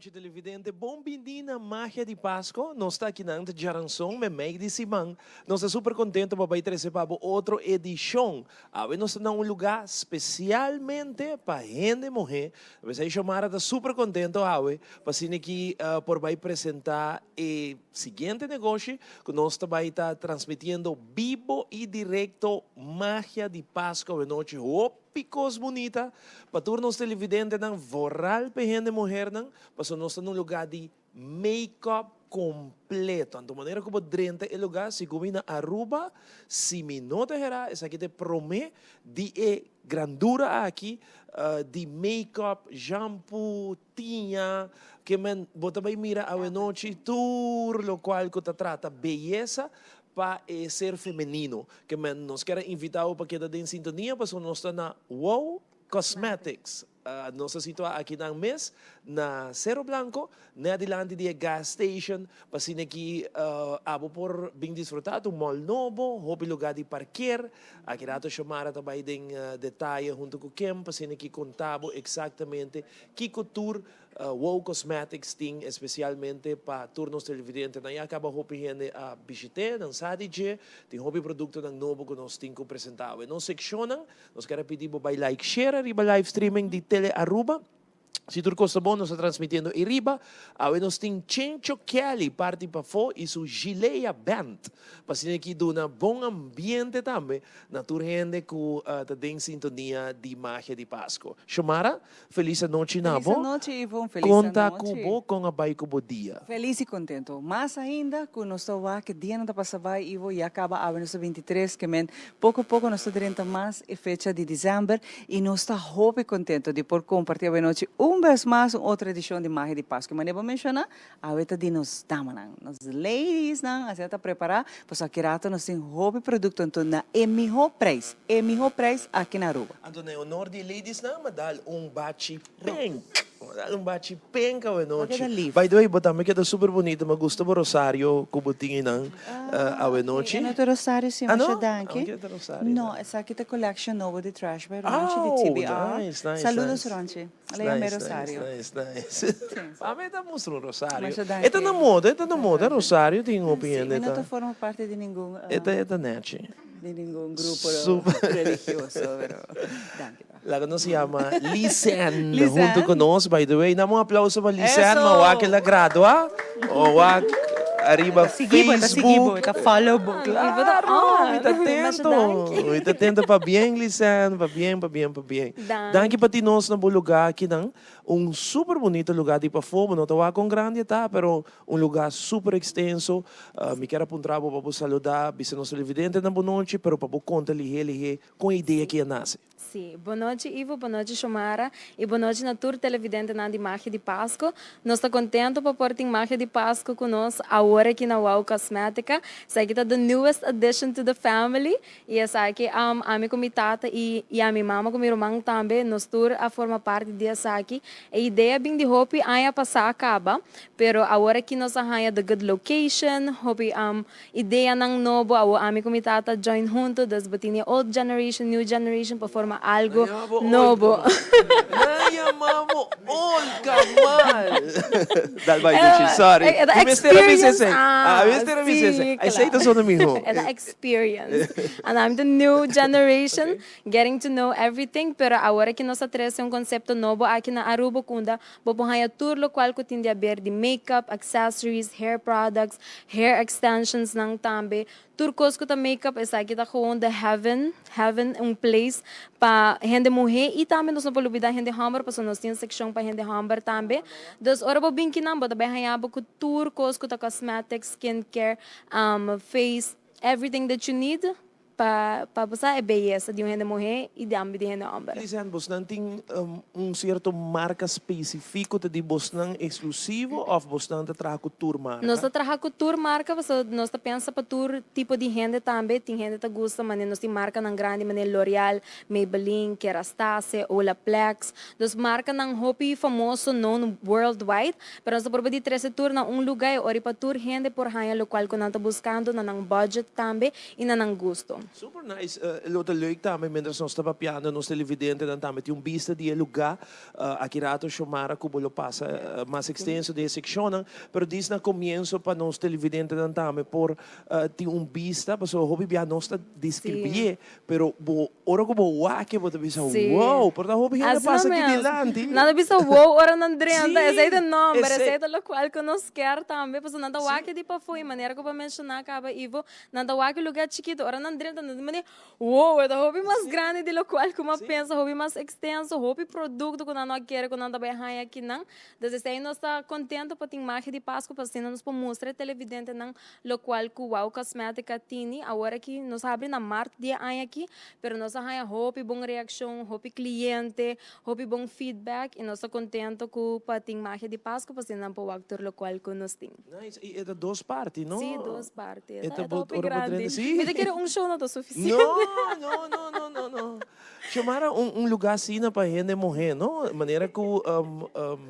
Nochi, televidente. Bon bini na Magia di Pasco. Nos ta aki nan ta djaranson meimei di siman. Nos ta super contento pa bay trece pa bo otro edicion. Awe nos ta na un lugar specialmente pa hende muhe. Pesey Xiomara ta super contento awe pa asina ki por bay presenta e siguiente negoshi cu nos ta bay ta transmitiendo bibo y directo Magia di Pasco awe nochi. Hopi cos bunita pa tur nos televidentenan, vooral pa e hende muhernan, pasobra nos ta na un lugar di make-up completo. Anto manera cu bo drenta e lugar, segun mi na Aruba, si mi no ta hera, esaki ta e prome di e grandura aki di make-up, shampoo, tiña, ke men bo ta bay mira awenochi tur locual cu ta trata beyesa pa e ser femenino. Ke men nos kier a invita bo pa keda den sintonia pasobra nos ta na Wow Cosmetics. Nos ta situa akinan mes na Cerro Blanco, net dilanti di e gas station, pa asina ki abo por bin disfruta. Ta un mall nobo, hopi lugar di parkeer. Aki rato Xiomara ta bay den detaye hunto cu Kim pa asina ki conta bo exactamente kico tur Wow Cosmetics tin especialmente pa tur nos televidentenan. Ya caba hopi hende a bishit'é, nan sa di dje. Tin hopi productonan nobo cu nos tin cu presenta awe. Nos seccionnan, nos kier a pidi bo bay like share ariba live streaming di Tele Aruba. Si tur cos ta bon, nos ta transmitiendo ei riba. Awe nos tin Chencho Kelly parti pafó y su Gilea Band. Pa asina ki duna bon ambiente tambe na tur hende cu ta den sintonia di Magia di Pasco. Xiomara, Felis anochi na Felis bo. anochi, Ivon. Felis Kon ta anochi. ku bo? Kon a bai ku bo dia? Felis i kontento. Mas ainda ku nos ta wak e dianan ta pasa bai, Ivo, ya kaba awe nos ta 23, ke men poko poko nos ta drenta mas e fecha di december i nos ta hopi kontento di por komparti awe nochi un bes mas un otro edishon di Magia di Pasku. Manera bo menshoná, Awe ta di nos damanan, nos ladiesnan, asina ta prepara, pasobra aki rato nos tin hopi producto anto na e miho prijs, e miho prijs aki na Aruba. Anto na e honor di e ladiesnan, m'a dal un bachi pink, m'a dal un bachi pink awe nochi. By the way, bo tambe keda super bunita, m'a gusta bo rosario cu bo tin einan awe nochi. E no ta rosario si, Ah no? masha danki. Awe ta rosario? No, esaki ta collection nobo di Trash by Ronchi di TBR. Oh, nice, nice, Saludos nice. Ronchi. Lei a me rosario. Nice, nice, nice. Pa mi ta mustra un rosario. Masha danki. E ta na moda, e ta na moda rosario tin hopi hende ta. Mi no ta forma parti di ningun. E ta nechi. Di ningun grupo religioso, pero danki. Laga nos yama Lisanne hunto cu nos. By the way, dame un aplauso pa Lisanne. Ma wak el a gradua. O wak ariba Facebook. Ta sigui bo, ta follow bo. Claro, mi ta atento. Mi ta atento. Pabien Lisanne, pabien, pabien, pabien. Danki pa tin nos na bo lugá akinan. Un super bunito lugá di pafó. Bo no ta wak kon grandi e ta, pero un lugá super ekstenso. Mi kier a puntra bo pa bo saludá, bisa nos televidentenan bo nochi, pero pa bo konta lihé lihé kon e idea aki a nase. Sí. Bo nochi Ivo, bo nochi Xiomara i bo nochi na tur televidentenan di Magia di Pasco. Nos ta contento pa por tin Magia di Pasco cu nos awor aki na Wow Cosmetica. Esaki ta the newest addition to the family i esaki ami cu mi tata i i ami mama cu mi ruman tambe nos tur a forma parti di esaki. E idea bin di hopi aña pasa caba pero awor aki nos a haña the good location, hopi Ideanan nobo, awor ami ku mi tata join hunto, dus bo tin e old generation, new generation pa forma algo nobo. Nan yama bo old kamal. Dal bai Gucci, sorry. E ta Mi mester a bisa experience. esei. Ah, Mi mester a bisa esei. sí, Esei ta claro. sona miho. E ta experience. And I'm the new generation, getting to know everything, pero awor aki nos a trece un concepto nobo aki na Aruba ku unda Bo por haña tur lokual ku tin di aber di makeup, accessories, hair products, hair extensions nan tambe. Tur kos ku ta makeup esaki ta gewoon the heaven, heaven, un place pa hende muhé i tambe nos no por lubida hende hòmber pasobra nos tin sekshon pa hende hòmber tambe. Dus ora bo bin kinan bo ta bai haña bo ku tur kos ku ta cosmetics, skin care, face, everything that you need. Pa pa bo sa e beyesa di un hende muhé i tambe di hende hòmber. Lisanne, bosnan tin un sierto marka spesifiko ta di bosnan eksklusivo òf bosnan ta traha ku tur marka? Nos ta traha ku tur marka pasobra nos ta pensa pa tur tipo di hende tambe. Tin hende ta gusta manera nos tin markanan grandi manera L'Oreal, Maybelline, Kerastase, Olaplex. Dus markanan hopi famoso known worldwide. Pero nos ta proba di trese tur na un lugá i ora pa tur hende por haña lokual ku nan ta buskando na nan budget tambe. I na nan gusto. Super nice. Lo ta leuk tambe mientras nos ta papiando nos televidentenan tambe tin un bista di e lugar. Aki rato Xiomara cu bo lo pasa mas extenso den e seccionnan, pero dis na comienzo pa nos televidentenan tambe por tin un bista pasobra hopi bia nos ta describié, pero bo ora cu bo wak bo ta bisa wow, por ta hopi hende pasa aki dilanti. Nan ta bisa wow ora nan drenta, esey ta e nomber, esey ta locual cu nos kier tambe, pasobra nan ta wak di pafó y manera cu bo a menciona caba Ivo, nan ta wak lugar chikito, ora nan drenta nan ta mane Wow, e ta hopi mas grandi di locual cu mi a pensa, hopi mas extenso, hopi producto cu nan no a kere cu nan ta bay haya akinan. Dus esey nos ta contento pa tin magia di Pascu pa asina nos por mustra e televidentenan locual cu Wow Cosmetica tini. Awor aki nos a habri na maart di e aña aki, pero nos a haya hopi bon reaccion, hopi cliente, hopi bon feedback y nos ta contento cu pa tin magia di Pascu pa asina nan por wak tur locual cu nos tin. Nice, y e ta dos parti, no? Sí, dos parti. E ta E ta hopi ora bo grandi. drenta, sí. Mi ta kere un show no ta suficiente. No, no, no, no, no, no. Xiomara, un, un lugar asina pa hende muhé, no? Manera cu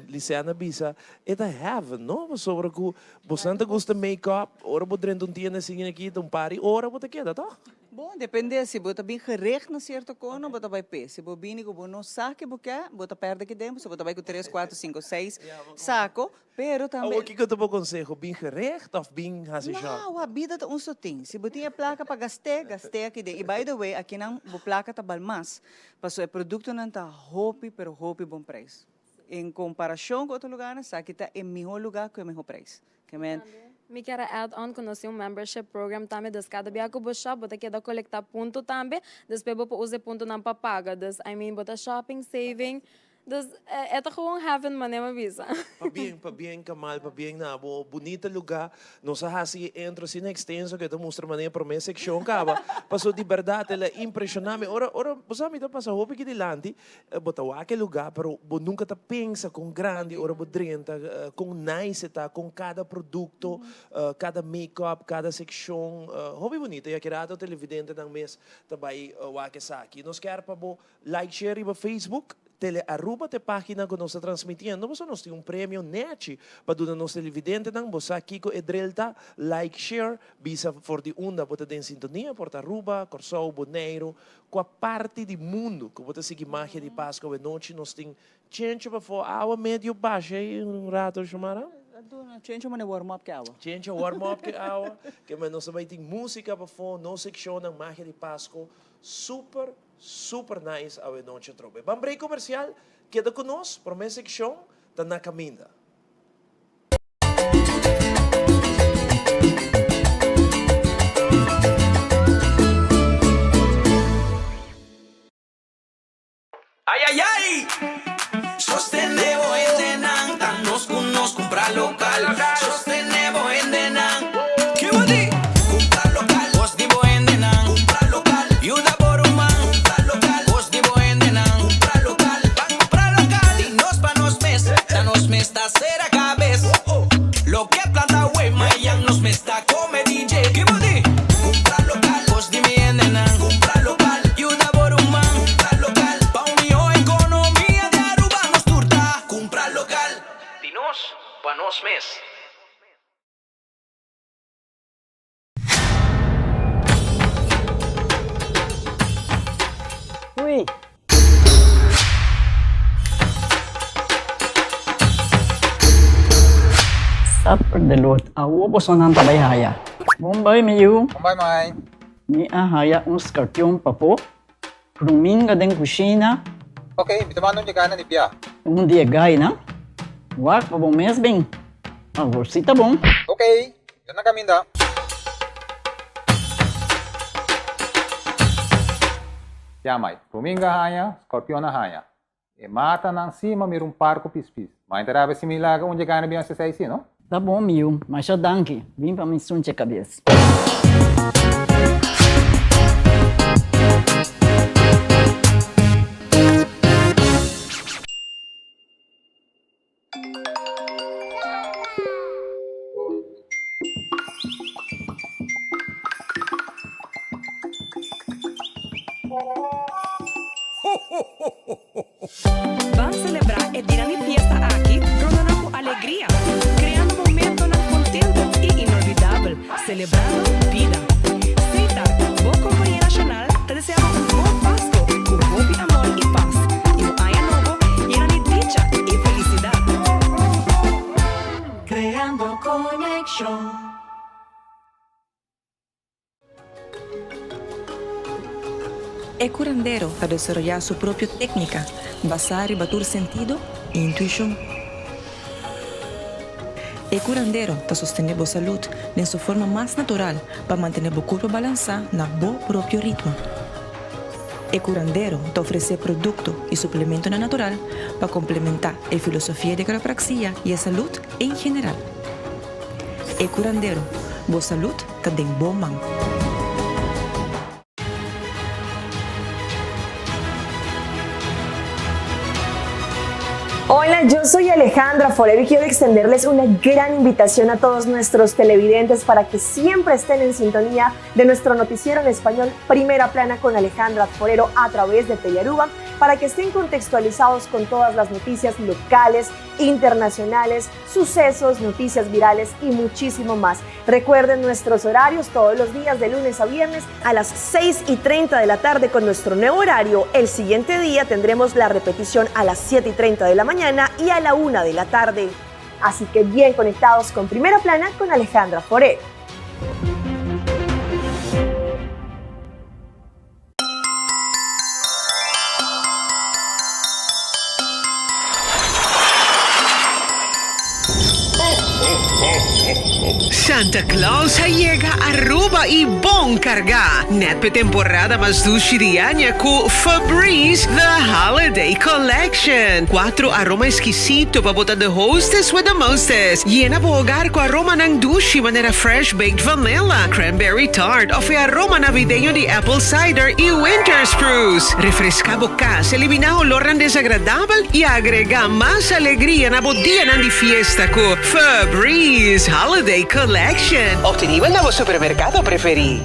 Liseana a bisa, e ta heaven, no? Pasobra cu bosan ta gusta make up, ora bo drenta un tienda asina aki, ta un par di ora bo ta keda, toch? Bon, depende, si bo ta bin gericht na cierto cono, bo ta bay pe. Si bo bini cu bo no sa ke bo ke, bo ta perde ki tempo, so bo ta bay cu tres, cuatro, cinco, seis saco. Pero tambe. Awor kiko ta bo konseho? Bin gerecht of bin hasi shop? No, a bida ta un sotin. Si bo tin e plaka pa gast'é, gast'é aki den. I by the way, akinan bo plaka ta bal mas, pasobra e produktonan ta hopi pero hopi bon preis. En komparashon ku otro lugarnan, esaki ta e mihó lugá ku e mihó preis. Ke men. Tambe mi kier a add on ku nos tin un membership program tambe, dus kada bia ku bo shop bo ta keda kolektá punto tambe, despues bo por usa e puntonan pa paga. Dus I mean bo ta shopping, saving. Dus e ta gewoon heaven manera mi a bisa. Pabien, pabien Kamal, pabien na bo bunita luga. Nos a haci e intro asina extenso cu e ta mustra manera prome seccion caba. Paso di berdad el a impresiona mi. Ora, ora, bo sa mi ta pasa hopi aki dilanti, bo ta wak e luga pero bo nunca ta pensa con grandi ora bo drenta, con nice e ta, con cada producto, cada make-up, cada seccion. Hopi bunita y aki rato televidentenan mes ta bay wak esaki. Nos kier pa bo Like share riba Facebook, Tele Aruba ta e pagina ku nos ta transmitiendo pasobra nos tin un premio nechi pa duna nos televidentenan. Bo sa kiko e drill ta? Like share, bisa for di unda bo ta den sintonia, por ta Aruba, Kòrsou, Boneiru, kua parti di mundu ku bo ta sigui Magia di Pasku awenochi. Nos tin chencho pafó awa medio basha ei un rato Xiomara. Chencho mane warm up ke awa. Chencho warm up ke awa. Ke men nos ta bai tin músika pafó, nos sekshonnan Magia di Pasku super Super nice awe nochi atrobe. Ban break comercial, keda cu nos, prome seccion ta na caminda. Ay ay ay! Sostene bo hendenan, ta nos ku nos kumpra lokal. Sostene bo hendenan. Ki bo di? Kumpra lokal. Kos di bo hendenan. Kumpra lokal. Yuda bo ruman. Kumpra lokal. Kos di bo hendenan. Kumpra lokal. Ban kumpra lokal. Di nos pa nos mes. Ta nos mes ta sera kabes. Loke planta awe, mayan nos mes ta kome DJ. Ki bo di? Kumpra lokal. Kos di mi hendenan. Kumpra lokal. Yuda bo ruman. Kumpra lokal. Pa un mihó ekonomia di Aruba nos tur ta kumpra lokal. Di nos pa nos mes. Hui! Supper de Lord, awo bosonan ta bai haya. Bon bai mi yu. Bon bai mai. Mi a haya un scorpion pafó, kruminga den kushina. Ok, mi ta manda un dje gana di bia. Un di e gainan. Wak pa bo mes bin. Awor si ta bon. Ok, yo na caminda. Ya mai, Ruminga haña, Scorpion a haña. E matanan si ma mira un par cu pispis. Ma inta rabia si mi laga un dje gana bin haci esey si, no? Ta bon mi yu, masha danki. Bin pa mi sunche cabes. Ban selebrá e dia di fiesta aki rondonan ku alegria, kreando momentonan kontentu i inolvidabel, selebrando bida. Setar, bo kompañera. E curandero ta desaroyá su propio técnica basá riba tur sentido i intuishon. E curandero ta sostené bo salud den su forma mas natural pa mantené bo curpa balansá na bo propio ritmo. E curandero ta ofresé producto i suplementonan natural pa complementá e filosofia di quiropraxia i e salud en general. E curandero, bo salud ta den bo man. Hola, yo soy Alejandra Forero y quiero extenderles una gran invitación a todos nuestros televidentes para que siempre estén en sintonía de nuestro noticiero en español Primera Plana con Alejandra Forero a través de Telearuba para que estén contextualizados con todas las noticias locales, internacionales, sucesos, noticias virales y muchísimo más. Recuerden nuestros horarios todos los días de lunes a viernes a las 6 y 30 de la tarde con nuestro nuevo horario. El siguiente día tendremos la repetición a las 7 y 30 de la mañana y a la 1 de la tarde. Así que bien conectados con Primera Plana con Alejandra Forero. Santa Claus a yega Aruba y bon carga! Net p'e temporada mas dushi di aña cu Febreze The Holiday Collection. Cuatro aroma exquisito pa bo ta the hostess with the mostest. Yena bo hogar cu aromanan dushi manera fresh baked vanilla, cranberry tart of e aroma navideño di apple cider y winter spruce. Refresca bo cas, elimina olornan desagradabel y agrega mas alegria na bo dianan di fiesta cu Febreze Holiday Collection. Obtenibel na bo supermercado preferi.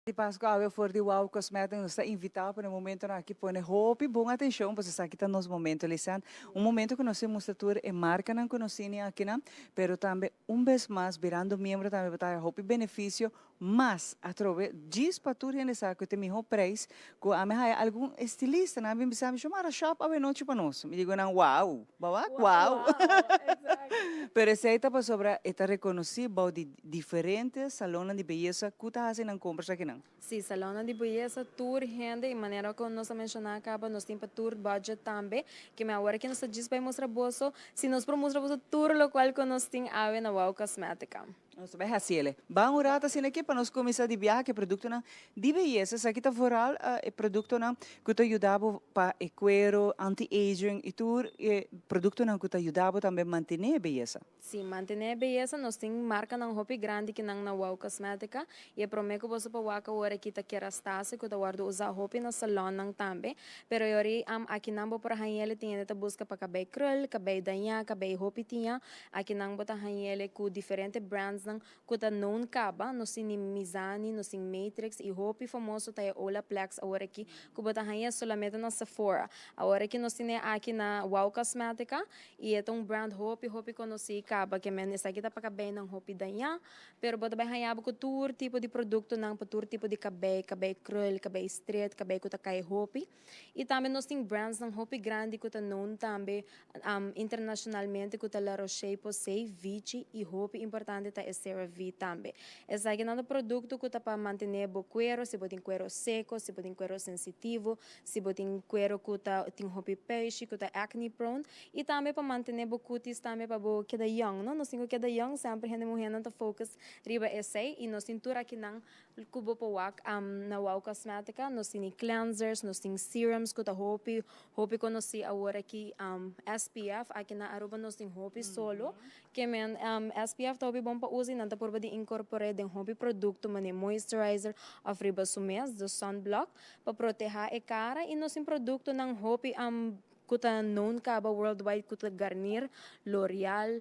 Di Pasco awe for di Wow Cosmetics nos ta invita pa na e momentonan aki pone hopi bon atencion pasobra esaki ta nos momento Lisanne. Un momento cu nos tin mustra tur e marcanan cu nos tini akinan pero tambe un bes mas birando miembro tambe bo ta haya hopi beneficio mas atrobe djis pa tur hende sa cu ta e miho prijs cu ami haya algun estilistanan a bin bisa mi Shomara shop awe nochi pa nos mi digo nan wow bawak wow pero esey ta pasobra e ta reconoci bou di Diferente salonnan di beyesa ku ta hasi nan kompras akinan? Sí, salonnan di beyesa tur hende i manera ku nos a menshoná kaba nos tin pa tur budget tambe. Keme awor aki nos ta djis bai mustra boso, si nos por mustra boso tur lokual ku nos tin awe na Wow Cosmetica. Nos ta bai hasi ele. Ban un rato asina aki pa nos kuminsá di biaha ku e produktonan di beyesa. Esaki ta vooral e produktonan ku ta yuda bo pa e kuero, anti-aging i tur e produktonan ku ta yuda bo tambe mantené e beyesa. Sí, mantené e beyesa, nos tin markanan hopi grandi ki nan na Wow Cosmetica i e promé ku boso por wak awor aki ta Kerastase ku ta wòrdu usá hopi na salònnan tambe, pero e ora ei akinan bo por hañ'el tin hende ta buska pa kabei krul, kabei dañá, kabei hopi tiña, akinan bo ta hañ'el ku diferente brandsnan ku ta known kaba, nos tin di Mizani, nos tin Matrix i hopi famoso ta e Olaplex awor aki ku bo ta hañ'el solamente na Sephora. Awor aki nos tine aki na Wow Cosmetica. I e ta un brand hopi hopi konosí kaba ke men esaki ta pa kabeinan hopi dañá, pero bo ta bai haña bo ku tur tipo di produktonan pa tur tipo di kabei, kabei krul, kabei stret, kabei ku ta kai hopi. I tambe nos tin brandsnan hopi grandi ku ta known tambe internashonalmente ku ta La Roche-Posay, Vichy i hopi importante ta e CeraVe tambe. Esakinan ta produkto ku ta pa mantené bo kuero si bo tin kuero seko, si bo tin kuero sensitivo, Si bo tin cuero cu ta tin hopi peishi cu ta acne prone y tambe pa mantene bo cutis tambe pa bo keda young no nos tin cu keda young semper hende muhernan ta focus riba esey y nos tin tur akinan cu bo por wak na Wow Cosmetica nos tin cleansers nos tin serums cu ta hopi hopi conoci awor aki SPF aki na Aruba nos tin hopi solo Ke men, SPF ta hopi bon pa usa i nan ta purba di inkorpor'é den hopi produkto manera moisturizer òf riba su mes, dus sunblock, pa protehá e kara i nos tin produktonan hopi ku ta known kaba worldwide ku ta Garnier, L'Oreal,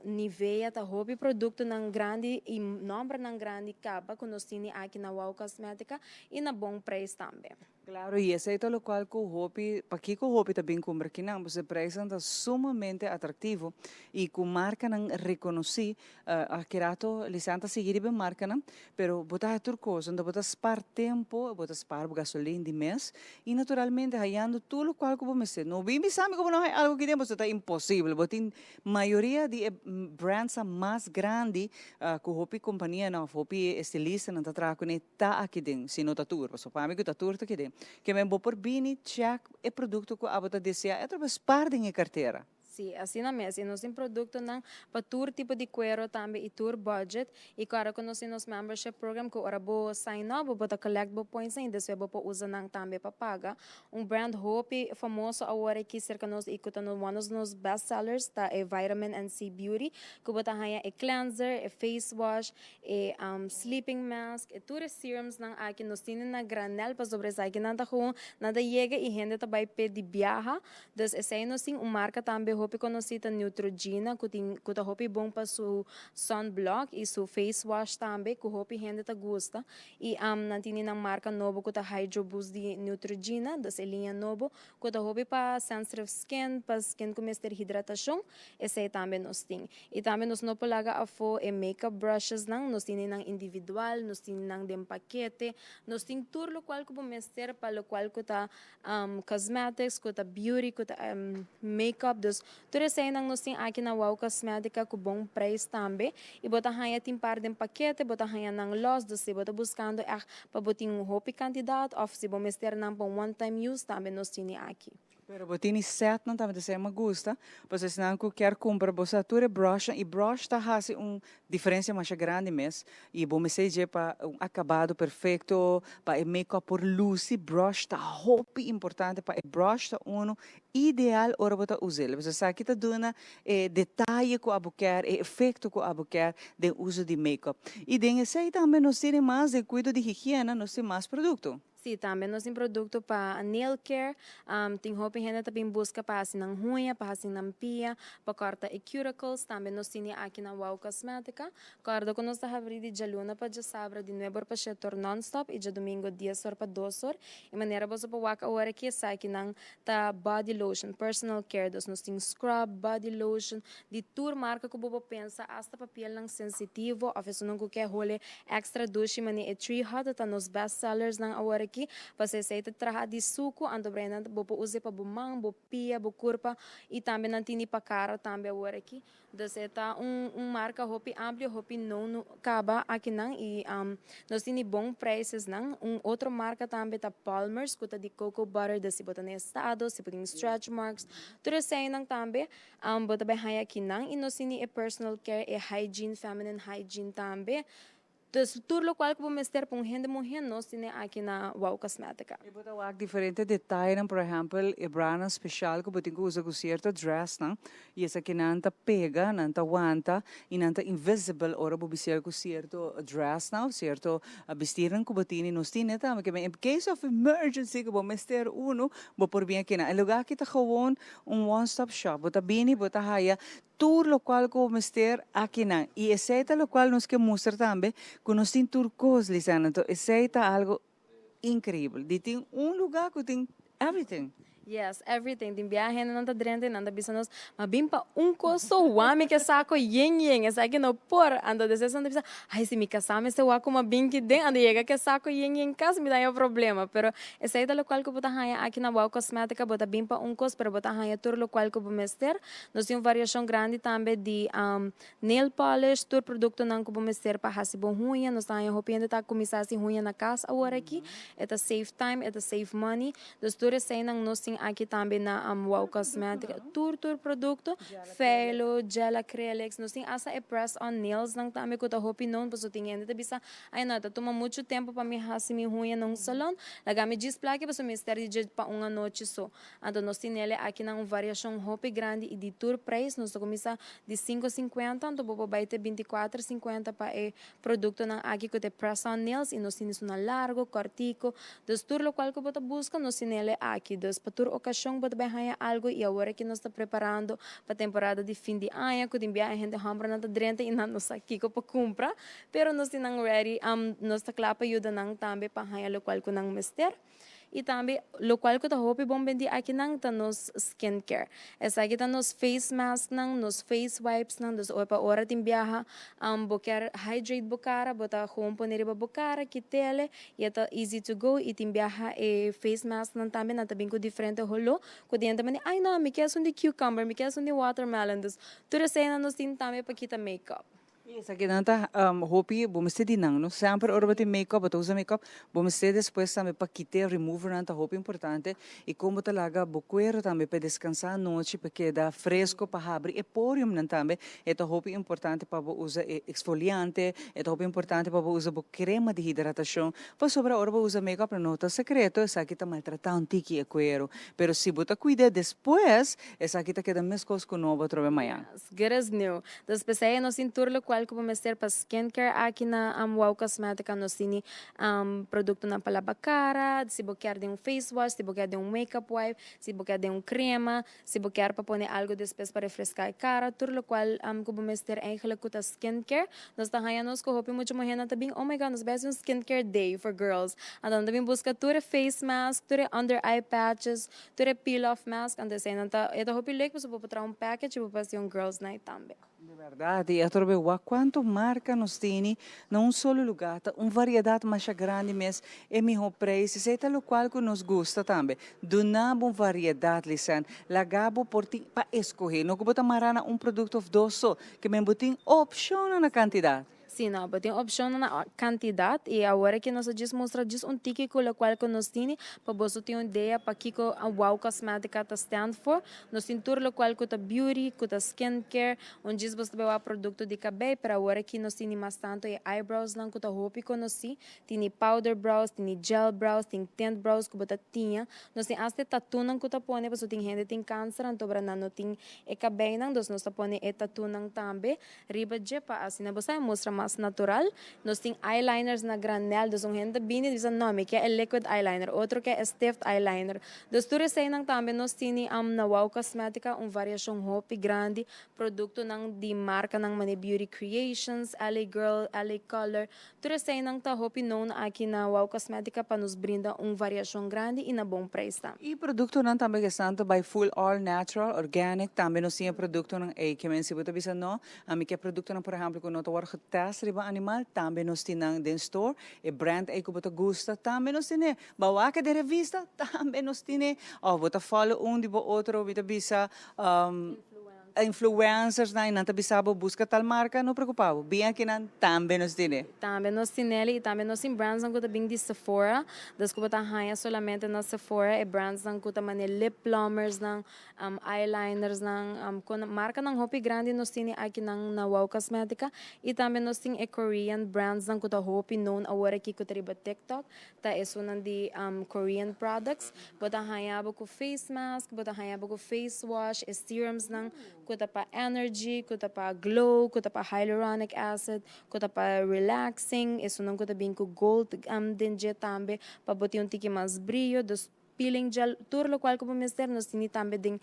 Nivea ta hopi produktonan grandi i nòmbernan grandi kaba ku nos tini aki na Wow Cosmetica i na bon preis tambe. Claro, y esey ta locual cu hopi, pakico hopi ta bin cumpra kinan, pasobra e prijsnan ta sumamente atractivo y cu marcanan reconoci. Aki rato Lisanne ta sigui riba e marcanan, pero bo ta haci tur cos, anto bo ta spaar tempo, bo ta spaar bo gasolin di mes y naturalmente hayando tur locual cu bo mester. No bin bisa mi cu bo no hay algo aki den, pasobra ta imposibel. Bo tin mayoria di e brandsnan mas grandi cu hopi companianan of hopi estilistanan ta traha cune. Ta aki den, si no ta tur, pasobra pa mi ku ta tur ta aki den. Ke men bo por bini check e produkto ku abo ta desea, e ta spar den e kartera. Sí, asina mes. I nos tin produktonan pa tur tipo di kuero tambe i tur budget. I kòrda ku nos tin nos membership program ku ora bo sign up bo ta collect bo pointsnan i despues bo por usa nan tambe pa paga. Un brand hopi famoso awor aki serka nos i ku ta one of nos best sellers ta e Vitamin and C Beauty ku bo ta haña e cleanser, e face wash, E sleeping mask, e tur e serums nan aki nos tini na granel pasobra esaki nan ta gewoon nan ta yega y hende ta bay p'e di biaha. Dus esey nos tin un marca tambe hopi conoci ta Neutrogena cu tin cu ta hopi bon pa su sun block y su face wash tambe cu hopi hende ta gusta. Y nan tini nan marca nobo cu ta Hydro Boost di Neutrogena, dus e liña nobo cu ta hopi pa sensitive skin, pa skin cu mester hidratacion, esey tambe nos tin. Y tambe nos no por laga afo e makeup brushes nan, nos tini nan individual, nos tini nan den pakete, nos tin tur locual cu bo mester pa locual cu ta cosmetics, cu ta beauty, cu ta makeup, dus tur eseynan nos tin aki na Wow Cosmetica cu bon prijs tambe. Y bo ta haya tin par den pakete, bo ta haya nan los, dus si bo ta buscando echt pa bo tin un hopi cantidad of si bo mester nan pa un one time use tambe nos tini aki. Pero bo tini setnan tambe ta esei mi gusta, pasobra esnan ku kier kumpra bo sa tur e brushnan i brush ta hasi un diferensia masha grandi mes i bo mester dje pa un akabado perfekto pa e makeup por lusi brush ta hopi importante pa e brush ta unu ideal ora bo ta us'el pasobra esaki ta duna e detaye ku abo kier e efekto ku abo kier den uso di makeup i den esei tambe nos tini mas den kuido di higiena nos tin mas produkto. Sí, tambe nos tin produkto pa nail care. Tin hopi hende ta bin buska pa hasi nan huña, pa hasi nan pia, pa kòrta e cuticles. Tambe nos tini aki na Wow Cosmetica. Kòrda ku nos ta habrí di djaluna pa djasabra di nuebe or pa shete or nònstòp i djadumingu dies or pa dos or. E manera boso por wak awor aki esakinan ta body lotion, personal care. Dus nos tin scrub, body lotion, di tur marka ku bo por pensa, asta pa pielnan sensitivo òf esunnan ku ke hole Extra dushi mane e tree hut ta nos best sellers nan awor aki pasobra esey ta traha di suku anto brenda bo por use pa bo man bo pia bo kurpa y tambe nan tini pa kara tambe awor aki dus e ta un un marka hopi amplio hopi nou kaba aki nan y nos tini bon prijses nan un otro marka tambe ta Palmer's ku ta di coco butter dus si bo ta na estado si bo tin stretch marks tur esey nan tambe Bo ta bai haña akinan i nos tini e personal care, e hygiene, feminine hygiene tambe. Dus tur lokual ku bo mester pa un hende muhé nos tini aki na Wow Cosmetica. I bo ta wak diferente detayenan, por ehèmpel e branan speshal ku bo tin ku usa ku sierto dressnan i esakinan ta pega, nan ta wanta i nan ta invisible ora bo bistiel ku sierto dressnan òf sierto bistirnan ku bo tini. Nos tini tambe ke in case of emergency ku bo mester unu bo por bin akinan. E lugar aki ta gewoon Un one stop shop. Bo ta bini, bo ta haya tur locual cu bo mester akinan. Y esey ta locual nos ke mustra tambe, cu nos tin tur cos, Lisanne. Anto esey ta algo increibel, di tin un lugar cu tin everything. Yes, everything. Tin bia hendenan ta drenta y nan ta bisa nos, ma bin pa un cos so, wami ke saco yen yen, esaki no por. Anto despues nan ta bisa, ay si mi casa mester wak como a bin ki den, anto yega ke saco yen yen cas mi ta haña problema. Pero Esei ta lokual ku bo ta haña aki na Wow Cosmetica, bo ta bin pa un kos pero bo ta haña tur lokual ku bo mester. Nos tin un variashon grandi tambe di nail polish, tur produktonan ku bo mester pa hasi bo huña. Nos ta haña hopi hende ta kuminsá hasi huña na kas awor aki. E ta save time, e ta save money. Dus tur eseinan nos tin aki tambe na Wow Cosmetica. Tur tur produkto, felo, gel acrylics, nos tin asta e press on nails nan tambe ku ta hopi known pasobra tin hende ta bisa Ay no, ta tuma muchu tempu pa mi hasi mi huña na un salon. Laga mi djis plaki pasobra mi mester di dje pa un anochi so. Anto nos tin nele akinan un variashon hopi grandi i di tur preis. Nos ta kuminsá di sinku sinkuenta anto bo por bai te binti kuater sinkuenta pa e produktonan aki ku ta e press on nails i nos tin esunnan largo, kòrtiku. Dus tur lokual ku bo ta buska nos tin nele aki. Dus pa tur okashon bo ta bai haña algu i awor aki nos ta preparando pa temporada di fin di aña ku tin biaha hende hòmbernan ta drenta i nan no sa kiko pa kumpra. Pero nos tin nan ready, nos ta kla pa yuda nan tambe pa haña lokual ku nan mester. Y tambe locual cu ta hopi bon bendi akinan ta nos skincare. Esaki ta nos face masknan, nos face wipesnan, dus ora pa ora tin biaha bo kier hydrate bo cara, bo ta gewoon pone riba bo cara, kitele y e ta easy to go y tin biaha e face masknan tambe nan ta bin cu diferente holo cu den ta manda ay no mi kier esun di cucumber, mi kier esun di watermelon, dus tur eseinan nos tin tambe pa kita makeup. I esakinan ta hopi bo mester di nan no semper ora bo tin makeup bo ta usa makeup bo mester despues tambe pa kite removernan ta hopi importante i kon bo ta laga bo kuero tambe pa deskansa anochi pa keda fresko pa habri e poriumnan tambe e ta hopi importante pa bo usa e exfoliante e ta hopi importante pa bo usa bo krema di hidratashon pasobra ora bo usa makeup no ta sekreto esaki ta maltrata un tiki e kuero pero si bo ta kuida despues esaki ta keda meskos ku nobo atrobe mañan. Good as new. Dus p'esei nos tin tur locual cu bo mester pa skincare aki na Wow Cosmetica. Nos tini productonan pa laba cara, si bo kier den un face wash, si bo kier den un makeup wipe, si bo kier den un crema, si bo kier pa pone algo despues pa refresca e cara, tur locual cu bo mester eigenlijk cu ta skincare. Nos ta haya nos cu hopi mucha muhernan ta bin, oh my God, nos bay haci un skincare day for girls. Anto nan ta bin busca tur e face mask, tur e under eye patches, Tur e peel off mask anto eseinan ta e ta hopi leuk pasobra bo por traha un package y bo por haci un girls night tambe. Di berdad y atrobe wak cuanto marca nos tini na un solo lugar ta un variedad masha grandi mes e miho prijs esey ta locual cu nos gusta tambe duna bo un variedad Lisanne laga bo por tin pa escoge no cu bo ta mara na un producto of dos so ke men bo tin opcionnan na cantidad. Sí, no, bo tin opcionnan na cantidad y awor aki nos a djis mustra djis un tiki cu locual cu nos tini pa boso tin un idea pakico Wow Cosmetica ta stand for. Nos tin tur locual cu ta beauty, cu ta skin care, un djis boso ta bay wak producto di cabey, pero awor aki nos tini mas tanto e eyebrowsnan cu ta hopi conoci, tini powder brows, tini gel brows, tin tint brows cu bo ta tiña. Nos tin hasta e tattoonan cu ta pone pasobra tin hende tin cancer anto ora nan no tin e cabeynan, dus nos ta pone e tattoonan tambe. Riba dje pa asina bo sa e mustra mas natural. Nos tin eyeliners na granel, dus un hende ta bini y ta bisa no mi ke e liquid eyeliner, otro ke e stift eyeliner. Dus tur eseinan tambe nos tini na Wow Cosmetica un variashon hopi grandi, produktonan di markanan manera Beauty Creations, LA Girl, LA Color, Tur eseinan ta hopi known aki na Wow Cosmetica pa nos brinda un variashon grandi i na bon prijs tambe. E produktonan tambe ke san ta bai full all natural, organic, tambe nos tin e produktonan ei. Ke men si bo ta bisa no, ami ke produktonan por ehempel ku no ta wòrdu getest riba animal, tambe nos tin nan den store. E brand ei ku bo ta gusta, tambe nos tin e. Bo a wak den revista, tambe nos tin e. Òf bo ta follow un di bo otro, mi ta bisa, Influencers nan y nan ta bisa bo busca tal marca, no preocupa bo, bin aki nan tambe nos tine. Tambe nos tinele y tambe nos tin brands nan cu ta bin di Sephora, dus cu bo ta haya solamente na Sephora e brands nan cu ta mane lip plummers nan, eyeliners nan, con marca nan hopi grandi nos tine aki nan na Wow Cosmetica y tambe nos tin e Korean brands nan cu ta hopi known awor aki cu ta riba TikTok, ta esunnan di Korean products. Bo ta haña bo ku face mask, bo ta haña bo ku face wash, e serumsnan ku ta pa energy, ku ta pa glow, ku ta pa hyaluronic acid, ku ta pa relaxing, esunnan ku ta bin ku gold den dje tambe pa bo tin un tiki mas brio, dus peeling gel, tur lokual ku bo mester nos tini tambe den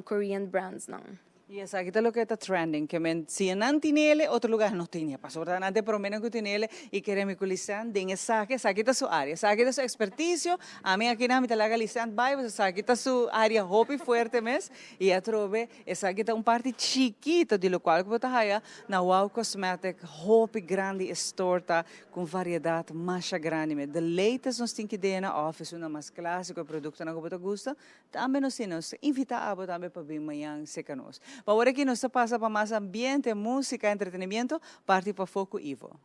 Korean brandsnan. Y esaki ta loke ta trending, ke men si nan tinele otro lugar no tine, pasobra ta nan ta e prome nan ku tinele y kere mi ku Lisanne den esaki, esaki ta su area, esaki ta su experticio, ami aki nan mi ta laga Lisanne bay pasobra esaki ta su area hopi fuerte mes y atrobe esaki ta un parti chikito di locual ku bo ta haya na Wow Cosmetic, hopi grandi e store ta ku un variedad masha grandi mes, the latest nos tin ki den na office una mas clasico e productonan ku bo ta gusta Tambe nos tin nos invita abo tambe pa bin mañan cerca nos. Pa ora aki nos ta pasa pa mas ambiente, musica, entretenimiento, parti pafó cu Ivo.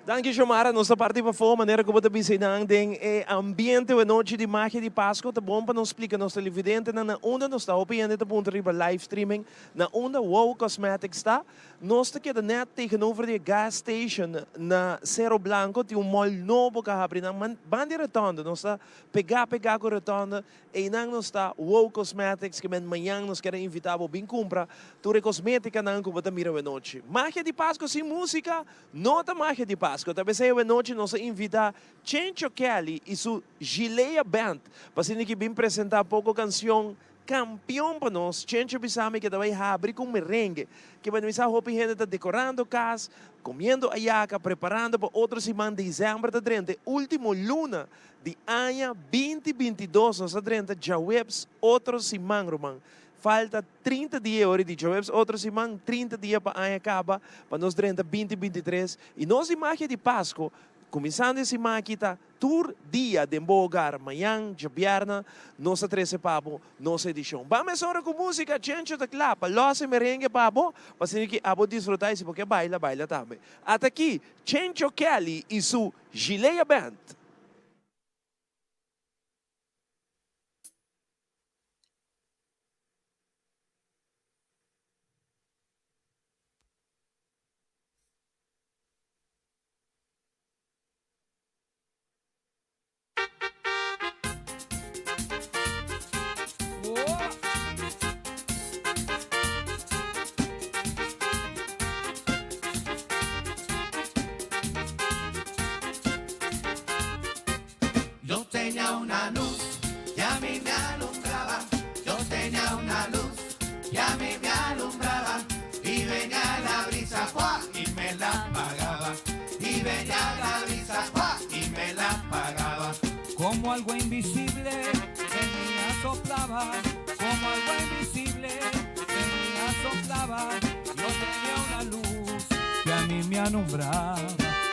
Danki Xiomara, nos ta parti pafó manera cu bo ta bisa einan den e ambiente o e nochi di magia di Pasco. Ta bon pa nos splica nos televidentenan na unda nos ta. Hopi hende ta puntra riba live streaming na unda Wow Cosmetics ta. Nos ta keda net tegenover di e gas station na Cerro Blanco. Tin un mall nobo cu a habri nan banda di rotonde. Nos ta Pegá pegá ku rotonde, einan nos ta Wow Cosmetics ke men mañan nos kier a invitá bo bin kumpra tur e kosmetikanan ku bo ta mira awenochi. Magia di Pasko sin músika no ta magia di Pasko. Ta p'esei awenochi nos a invitá Chencho Kelly i su Gilea Band pa asina ki bin presentá poko kansion. Campeon pa nos, Chencho bisa mi ke ta bay habri cu merengue. Ke bay misa hopi hende ta decorando cas, comiendo ayaca, preparando pa otro siman december ta drenta e ultimo luna di aña binti 22 nos ta drenta djaweps otro siman ruman. Falta 30 dia ora di djaweps otro siman 30 dia pa aña caba pa nos drenta 20 23 y nos di magia di Pasco cuminsando e siman aki ta Tur dia den bo hogar, mañan, djabièrnè, nos ta trese pa bo nos edishon. Ban mesora ku músika, Chencho ta kla pa lòs e merengue pa bo, pa asina ki abo disfrutá i si bo ke baila, baila tambe. Ata aki, Chencho Kelly i su Gilea Band. Yo tenía una luz que a mí me alumbraba. Yo tenía una luz que a mí me alumbraba. Y venía la brisa ¡fua! y me la apagaba. Y venía la brisa ¡fua! y me la apagaba. Como algo invisible venía soplaba, como algo invisible venía soplaba. Yo tenía una luz que a mí me alumbraba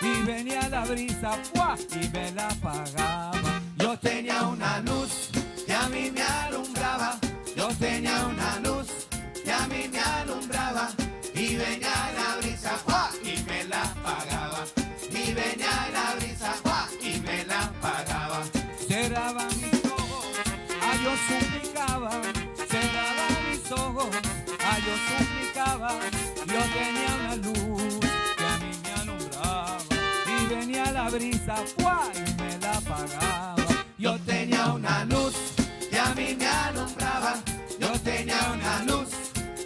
y venía la brisa ¡fua! y me la apagaba. Yo tenía una luz que a mí me alumbraba. Yo tenía una luz que a mí me alumbraba. Y venía la brisa ¡fua! y me la apagaba. Y venía la brisa ¡fua! y me la apagaba. Cerraba mis ojos, a Dios suplicaba. Cerraba mis ojos, a Dios suplicaba. Yo tenía una luz que a mí me alumbraba. Y venía la brisa ¡fua! y me la apagaba. Yo tenía una luz que a mí me alumbraba. Yo tenía una luz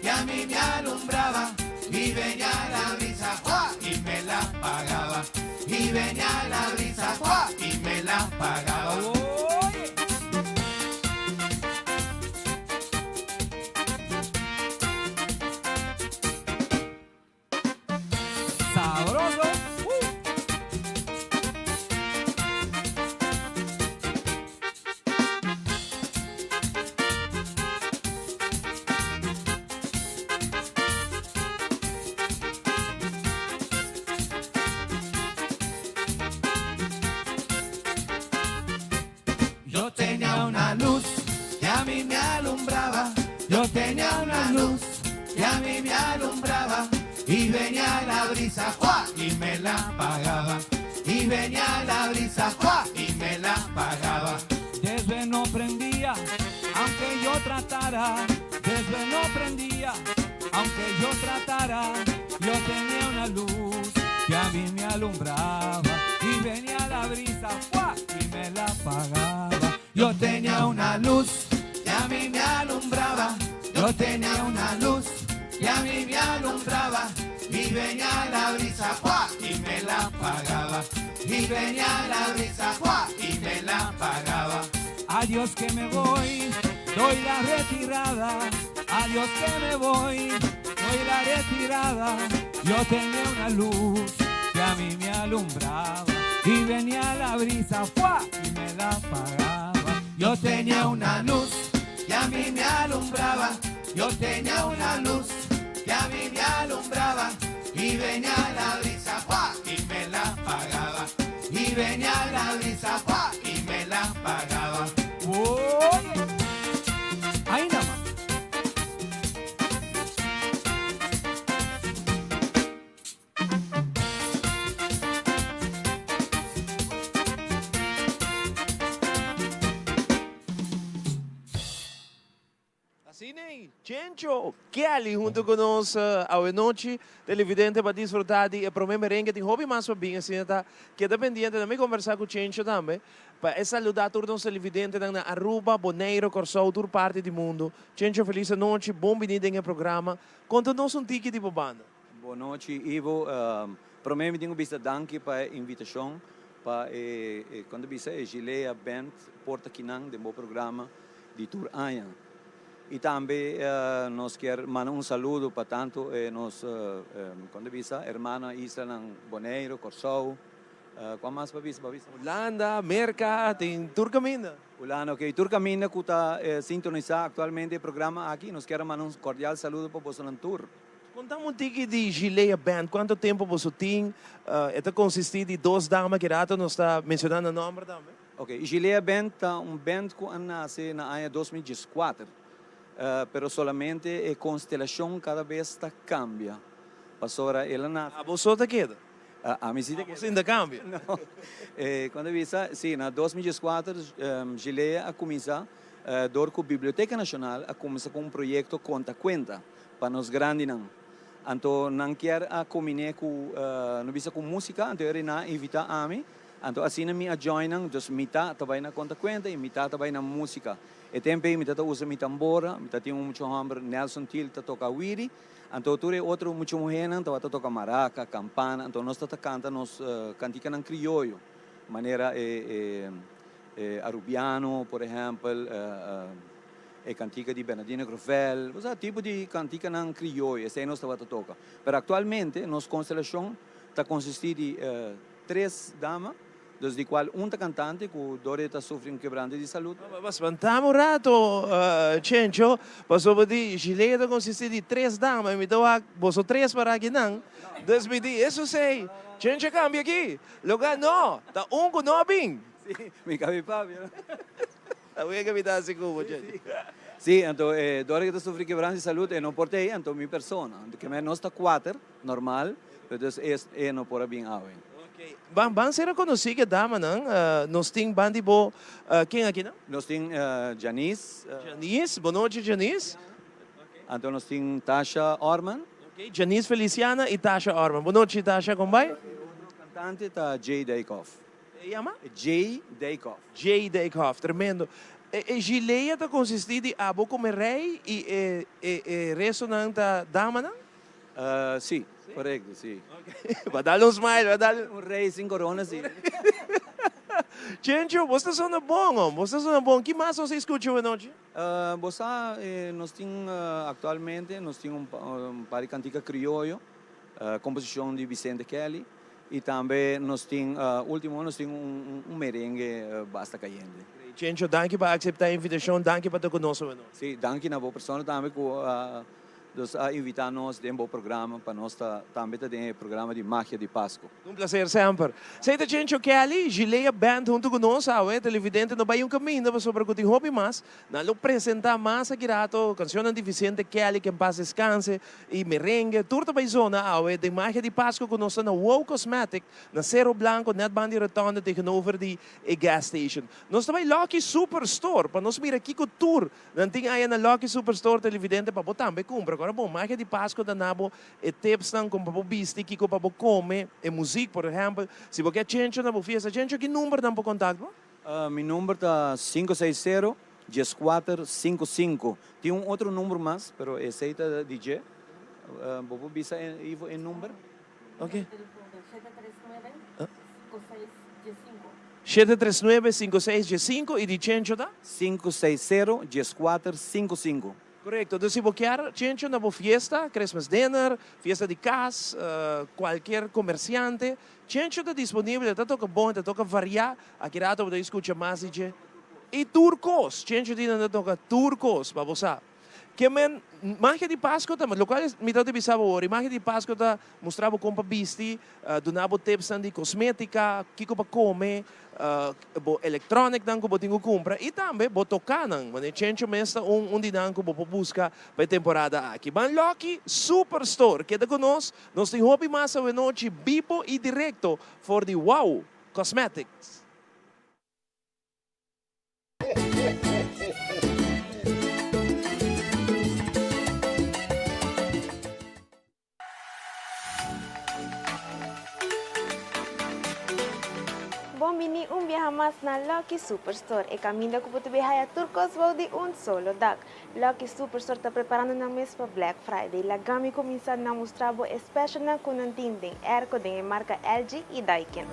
que a mí me alumbraba. Y venía la brisa ¡fua! y me la apagaba. Y venía la brisa ¡fua! y me la apagaba. Oye. Sabroso. Yo tenía una luz que a mí me alumbraba. Yo tenía una luz que a mí me alumbraba. Y venía la brisa ¡fua! y me la apagaba. Y venía la brisa ¡fua! y me la apagaba. Desde no prendía, aunque yo tratara. Desde no prendía, aunque yo tratara. Yo tenía una luz que a mí me alumbraba. Y venía la brisa ¡fua! y me la apagaba. Yo tenía una luz que a mí me alumbraba. Yo tenía una luz que a mí me alumbraba. Y venía la brisa ¡fua! y me la apagaba. Y venía la brisa ¡fua! y me la apagaba. Adiós que me voy, doy la retirada. Adiós que me voy, doy la retirada. Yo tenía una luz que a mí me alumbraba. Y venía la brisa, ¡fua! y me la apagaba. Yo tenía una luz que a mí me alumbraba. Yo tenía una luz que a mí me alumbraba. Y venía la brisa ¡fua! y me la apagaba. Y venía la brisa ¡fua! y me la apagaba. Oye, ahí nada más. Asina ei, Chencho Kelly hunto cu nos awe nochi. Televidente pa disfruta di e prome merengue. Tin hopi mas pa bin, asina ta keda pendiente. Tambe conversa cu Chencho tambe pa e saluda tur nos televidentenan na Aruba, Boneiro, Corsou, tur parti di mundo. Chencho feliz anochi, bon bini den e programa. Conta nos un tiki di bo banda. Bon nochi Ivo, prome mi tin cu bisa danki pa e invitacion pa e con ta bisa e Gilea Band por ta kinan den bo programa di tur aña. Y tambe nos kier manda un saludo pa tanto e nos, con ta bisa, hermano islanan Boneiro, Corsou, cual mas pa bisa? Hulanda, Merca, tin tur caminda. Hulanda, ok. Tur caminda cu ta sintonisa actualmente e programa aki, nos kier a manda un cordial saludo pa bosonan tur. Contame un tiki di Gilea Band, cuanto tempo boso tin? E ta consisti di dos dama, ki rato nos ta menciona nan nomber tambe. Ok, Gilea Band ta un band cu a nace na aña 2014, pero solamente e constelacion cada bes ta cambia, pasobra el a nace. Abo so ta keda? Ami si ta keda. Abo sin ta cambia? No. Cuando bisa, si, na 2014 Gilea a cuminsa dor cu Biblioteca Nacional a cuminsa cu un proyecto Conta Cuenta pa nos grandinan. Anto nan kier a combine cu, no bisa cu musica, anto e nan a invita ami, anto asina mi a join nan, dus mita ta bay na Conta Cuenta y mita ta bay na musica. E tempo ey mi ta ta usa mi tambora, mi ta tin un mucho homber Nelson Thiel ta toca wiri, Anto tur e otro mucha muhénan tabata toka maraka, kampana, anto nos ta kanta nos kantikanan krioyo, manera e e arubiano por ehèmpel, e kantika di Bernardino Grovel, osea tipo di kantikanan krioyo, esei nos tabata toka. Pero aktualmente nos konstelashon ta konsistí di tres dama. Dus di cual un ta cantante cu dor e ta sufri un quebrante di salud. Ba spantami un rato, Chencho, pasobra di Gilea ta consisti di tres dama y mi ta wak boso tres para akinan. Dus mi di, eso sey, Chencho a cambia aki. Loke no, ta un cu no a bin. Si, mi cabi papia. Ta wega mi ta haci cu bo, Chencho. Si, anto dor e ta sufri quebrante di salud e no por ta ey, anto mi persona. Keme nos ta cuater. Normal, pero dus e no por a bin awe. Ok, ban ban ser reconoci ke damanan, nos tin ban di bo, ken akinan? Nos tin Janice. Janice, bon nochi Janice. Anto nos tin Tasha Orman. Ok, Janice Feliciana y Tasha Orman. Bon nochi Tasha, con bai? E otro cantante ta Jay Dijkhoff. E yama? Jay Dijkhoff. Jay Dijkhoff, tremendo. E gilea ta consisti di abo como e rey y e e restonan ta damanan? Sí, korekto, sí. Bo a dal un smile, bo a dal. Un rei sin korona, sí. Chencho, bo sta sona bon, hom. Bo sta sona bon. Ki mas nos a skucha awanochi? Bo sa, nos tin aktualmente, nos tin un par di kantika krioyo, komposishon di Vicente Kelly, i tambe nos tin, ultimo nos tin un merengue basta kayente. Chencho, danki pa akseptá e invitashon, danki pa ta ku nos awanochi. Sí, danki na bo persona tambe ku a. Dus a invita nos den bo programa pa nos ta tambe ta den e programa di Magia di Pasco. Un placer semper. Esey ta Chencho Kelly, Gilea Band hunto cu nos awe. Televidente no bay un caminda pasobra cu tin hopi mas. Nan lo presenta mas aki rato cancionnan di Vicente Kelly, Que en paz descanse, y merengue. Tur ta bay zona awe den Magia di Pasco cu nos ta na Wow Cosmetic na Cerro Blanco net banda di rotonde tegenover di e gas station. Nos ta bay Lucky Superstore pa nos mira kico tur Nan tin aya na Lucky Superstore televidente pa bo tambe cumpra. Ora bo magia di Pasco ta na bo e tipsnan con pa bo bisti, kico pa bo come, e muziek por ehempel. Si bo kier Chencho na bo fiesta, Chencho ki number nan por contact bo? Mi number ta sinku seis sero, dieskuater, sinku sinku. Tin un otro number mas, pero esey ta di dje. Bo por bisa Ivo e number? Ok. Shete tres nuebe, sinku seis, diesinku y di Chencho ta? Sinku seis sero, dieskuater, sinku sinku. Korekto. Dus si bo kier Chencho na bo fiesta, Christmas dinner, fiesta di kas, kualkier komersiante, Chencho ta disponibel, e ta toka bon, e ta toka variá. Aki rato bo ta skucha mas di dje. Y tur kos. Chencho di nan ta toka tur kos pa bo sa. Ke men magia di Pasco ta, locual mi ta bisa bo awor, e magia di Pasco ta mustra bo con pa bisti, duna bo tipsnan di cosmetica, kico pa come, bo electronicnan cu bo tin cu cumpra y tambe bo tocanan. Wanneer Chencho mes ta un un di nan cu bo por busca pa e temporada aki. Ban Lucky Superstore, keda cu nos, nos tin hopi mas awenochi bibo y directo for di Wow Cosmetics. Bon bini un biaha mas na Lucky Superstore, e caminda cu bo ta bay haya tur cos bou di un solo dak. Lucky Superstore ta preparando nan mes pa Black Friday. Laga mi cuminsa na mustra bo e specialnan cu nan tin den airco den e marca LG y Daikin.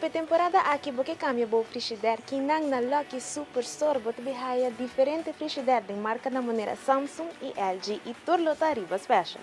Si p'e temporada aki bo ke kambia bo frishider, kinan na Lucky Super Store bo ta bin haya diferente frishider den markanan manera Samsung i LG i tur lo ta riba special.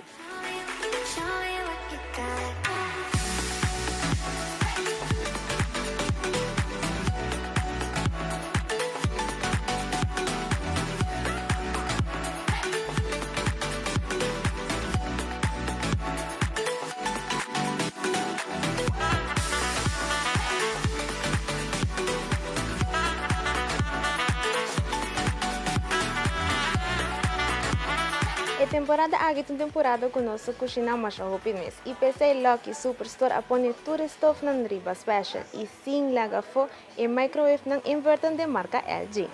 E temporada aki ta un temporada ku nos ta kushiná masha hopi mes i p'esei Lucky Superstore a pone tur e stofnan riba special i sin laga afó e microwavenan inverter den marka LG.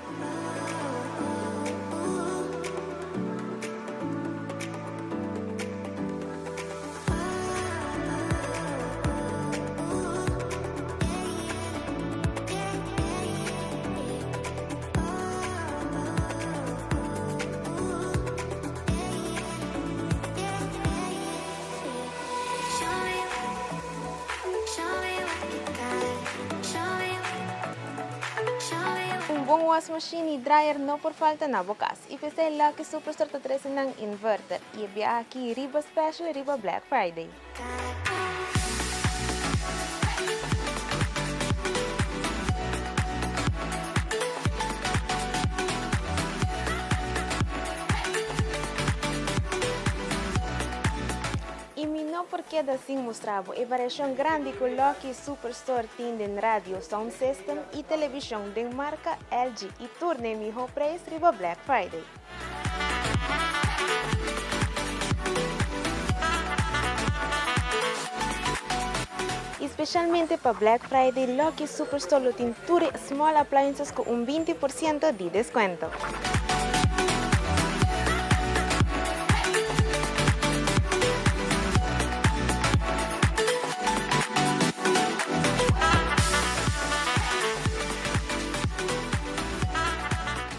Un bon wasmachine y dryer no por falta na bo cas y p'esey Lucky Superstore ta trece nan inverter y e biaha aki riba special riba Black Friday. Y mi no por keda sin mustra bo e variacion grandi cu Lucky Superstore tin den radio, sound system y television den marca LG y tur n'e miho prijs riba Black Friday. Y specialmente pa Black Friday Lucky Superstore lo tin tur e small appliances cu un 20% di descuento.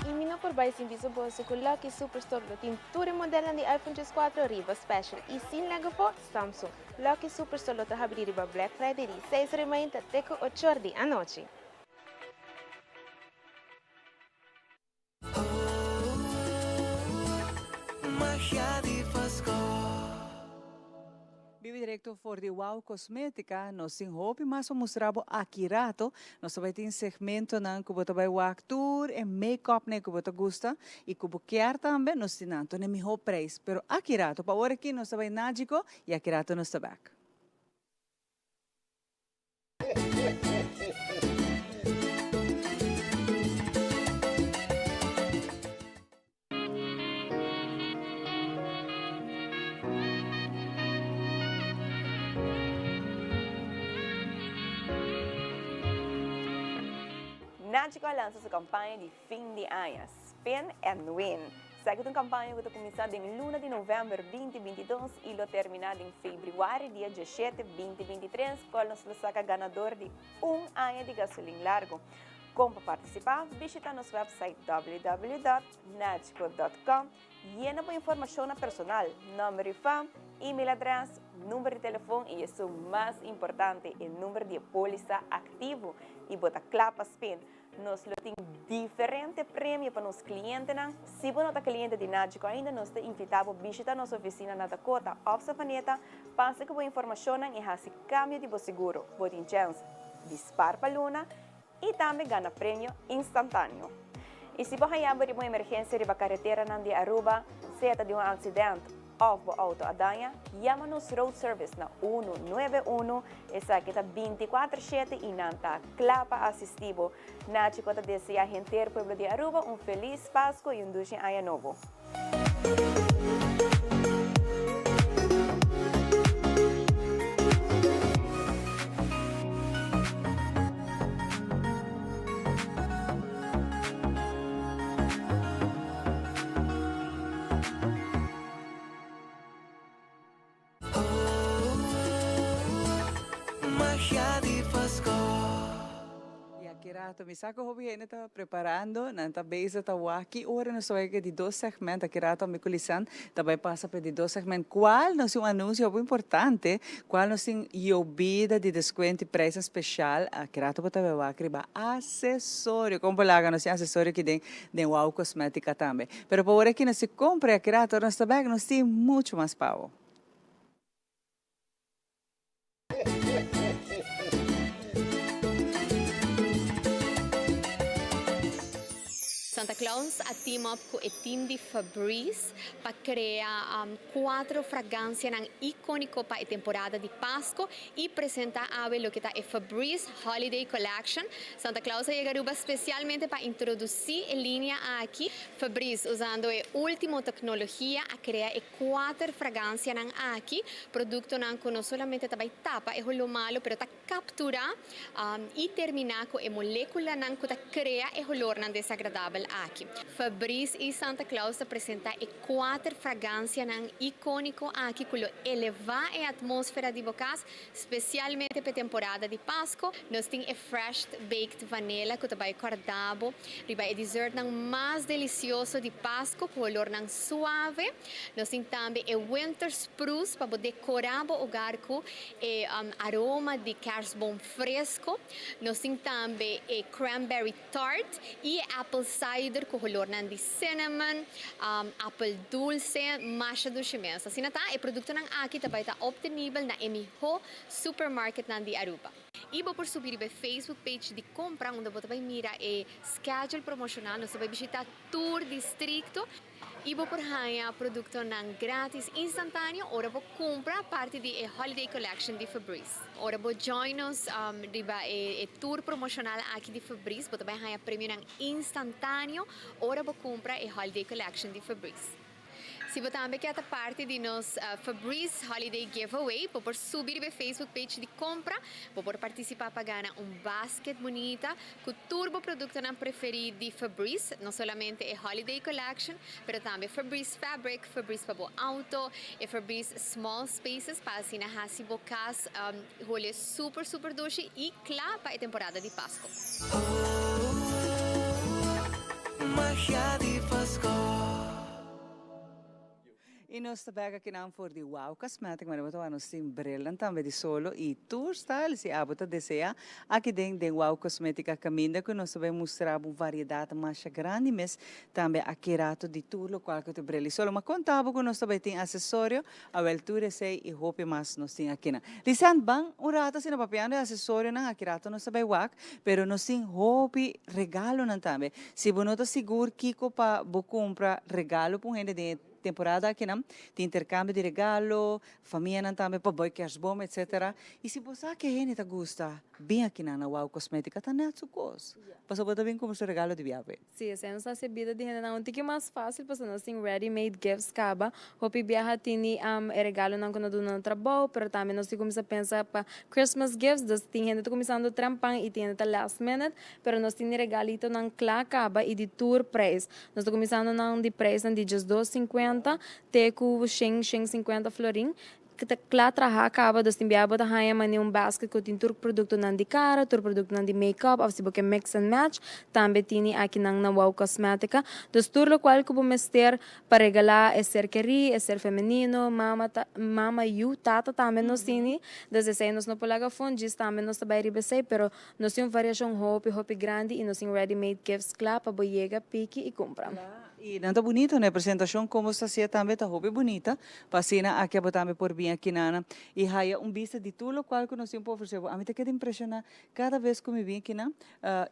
Y mi no por bay sin bisa boso cu Lucky Superstore lo tin tur e modelnan di iPhone 14 riba special y sin laga for Samsung. Lucky Superstore lo ta habri riba Black Friday di seis or di mainta te cu ocho or di anochi. Bibi directo for di Wow Cosmetica, nos tin hopi mas pa mustra bo aki rato. Nos ta bai tin segmentonan cu bo ta bai wak tur e make-up nan cu bo ta gusta y cu bo kier tambe, nos tin nan. Tene miho prijs. Pero aki rato, pa ora aki nos ta bai Nagico y aki rato nos ta bek. Nagico a lansa su campaña di fin di aña, Spin and Win. Esaki ta un campaña cu ta cuminsa den luna di november 2022 y lo termina den februari dia 17, 2023, cual nos lo saca ganador di un aña di gasolin largo. Con pa participa? Bishita nos website www.nagico.com, yena bo informacionnan personal, nomber y fam, email adres, number di telefon y esun mas importante, e number di e polisa activo y bo ta cla pa spin. Nos lo tin diferente premio pa nos clientenan. Si bo no ta cliente di Nagico ainda, nos ta invita bo bishita nos oficina na Dakota of Savaneta, pasa cu bo informacionnan y haci cambio di bo seguro. Bo tin chens di spar pa luna y tambe gana premio instantaneo. Y si bo haya bo riba un emergencia riba careteranan di Aruba, sea ta di un accident of bo auto a daña, yama nos Road Service na 191, esaki ta 24 shete y nan ta cla pa asisti bo. Nachico ta desea henter pueblo di Aruba un feliz Pasco y un dushi aña nobo. Y aki. Rato mi sa ku hopi hende ta preparando, nan ta bezig ta wak ki ora nos ta bai ku e di dos segment. Aki rato ami ku Lisan ta bai pasa pa e di dos segment kual nos tin un anunsio hopi importante, kual nos tin yobida di deskuento i prijsnan speshal. Aki rato bo ta bai wak riba asesorio. Kon bo laga nos tin asesorio aki den den Wow Cosmetica tambe. Pero pa ora aki nos tin kompra i aki rato ora nos ta bek nos tin mucho mas pa bo. Santa Claus a team up cu e team di Febreze pa crea cuatro fragancianan iconico pa e temporada di Pasco y presenta awe loke ta e Febreze Holiday Collection. Santa Claus a yega Aruba specialmente pa introduci e linea aki. Febreze, usando e ultimo tecnologia, a crea e Kuater fragancianan aki, productonan cu no solamente ta bay tapa e holó malo, pero ta captura y termina cu e moleculanan cu ta crea e holornan desagradabel aki. Febreze y Santa Claus ta presenta e kuater fragancianan iconico aki cu lo eleva e atmosfera di bo cas, specialmente p'e temporada di Pasco. Nos tin e Fresh Baked Vanilla cu ta bay corda bo riba e dessertnan mas delicioso di Pasco cu holornan suave. Nos tin tambe e Winter Spruce pa bo decora bo hogar cu e aroma di kerstboom fresco. Nos tin tambe e Cranberry Tart y e Apple Cider cu holornan di cinnamon, apel dulce, masha dushi mes. Asina ta, e productonan aki ta bay ta obtenibel na e miho supermarketnan di Aruba. Y bo por subi riba e Facebook page di Compra unda bo ta bay mira e schedule promocional. Nos ta bay bishita tur districto y bo por haña productonan gratis instantáneo ora bo cumpra parti di e Holiday Collection di Febreze. Ora bo join nos riba e tour promocional aki di Febreze bo ta bay haña premionan instantáneo ora bo cumpra e Holiday Collection di Febreze. Si bo tambe kier ta parti di nos Febreze Holiday Giveaway, bo por subi riba e Facebook page di Compra. Bo por participa pa gana un basket bunita cu tur bo productonan preferi di Febreze, no solamente e Holiday Collection, pero tambe Febreze Fabric, Febreze pa bo auto, e Febreze Small Spaces pa asina haci bo cas hole super super dushi y cla pa e temporada di Pasco. Magia di Pasco. Y nos ta bek akinan for di Wow Cosmetic, mane bo ta wak nos tin brilnan tambe di solo y tur style si abo ta desea aki den den Wow Cosmetica caminda cu nos ta bay mustra bo un variedad masha grandi mes tambe aki rato di tur locual cu ta bril di solo. Ma conta bo cu nos ta bay tin accesorio Awel tur esei i hopi mas nos tin akinan. Lisanne, ban un rato asina papiando e asesorionan, aki rato nos ta bai wak, pero nos tin hopi regalonan tambe. Si bo no ta sigur kiko pa bo kumpra regalo pa un hende den e temporada akinan, tin interkambio di regalo, famianan tambe pa boi kerstboom etcetera. I si bo sa ke hende ta gusta, bin akinan na Wow Cosmetica ta nèt su kos. Pasobra bo ta bin kumpra su regalo di biaha. Sí, esei nos ta hasi bida di hendenan un tiki mas fásil pasobra nos tin ready made gifts kaba. Hopi biaha tini e regalonan ku nos duna na trabou, pero tambe nos tin kuminsá pensa pa Christmas gifts, dus tin hende ta kuminsando trempan i tin hende ta last minute, pero nos tini regalitonan kla kaba i di tur preis. Nos ta kuminsando nan di preisnan di djesdos sinkuenta te ku shen, shen sinkuenta florin. Ta kla traha kaba, dus tin bia bo ta haña mane un basket ku tin tur produktonan di kara, tur produktonan di make-up òf si bo ke mix and match, tambe tini akinan na Wow Cosmetica. Dus tur lokual ku bo mester pa regalá e ser kerí, e ser femenino, mama ta mama, yu, tata tambe nos tini, dus esei nos no por laga afó, djis tambe nos ta bai riba esei, pero nos tin un variashon hopi hopi grandi i nos tin ready made gifts kla pa bo yega, piki i kumpra. I nan ta bunito, na e presentashon komo sta hasié tambe ta hopi bunita. Pa asina aki abo tambe por bin aki nana y haya un bista di tur locual cu nos tin por ofrece bo. Ami ta keda impresiona cada bes cu mi bin aki nan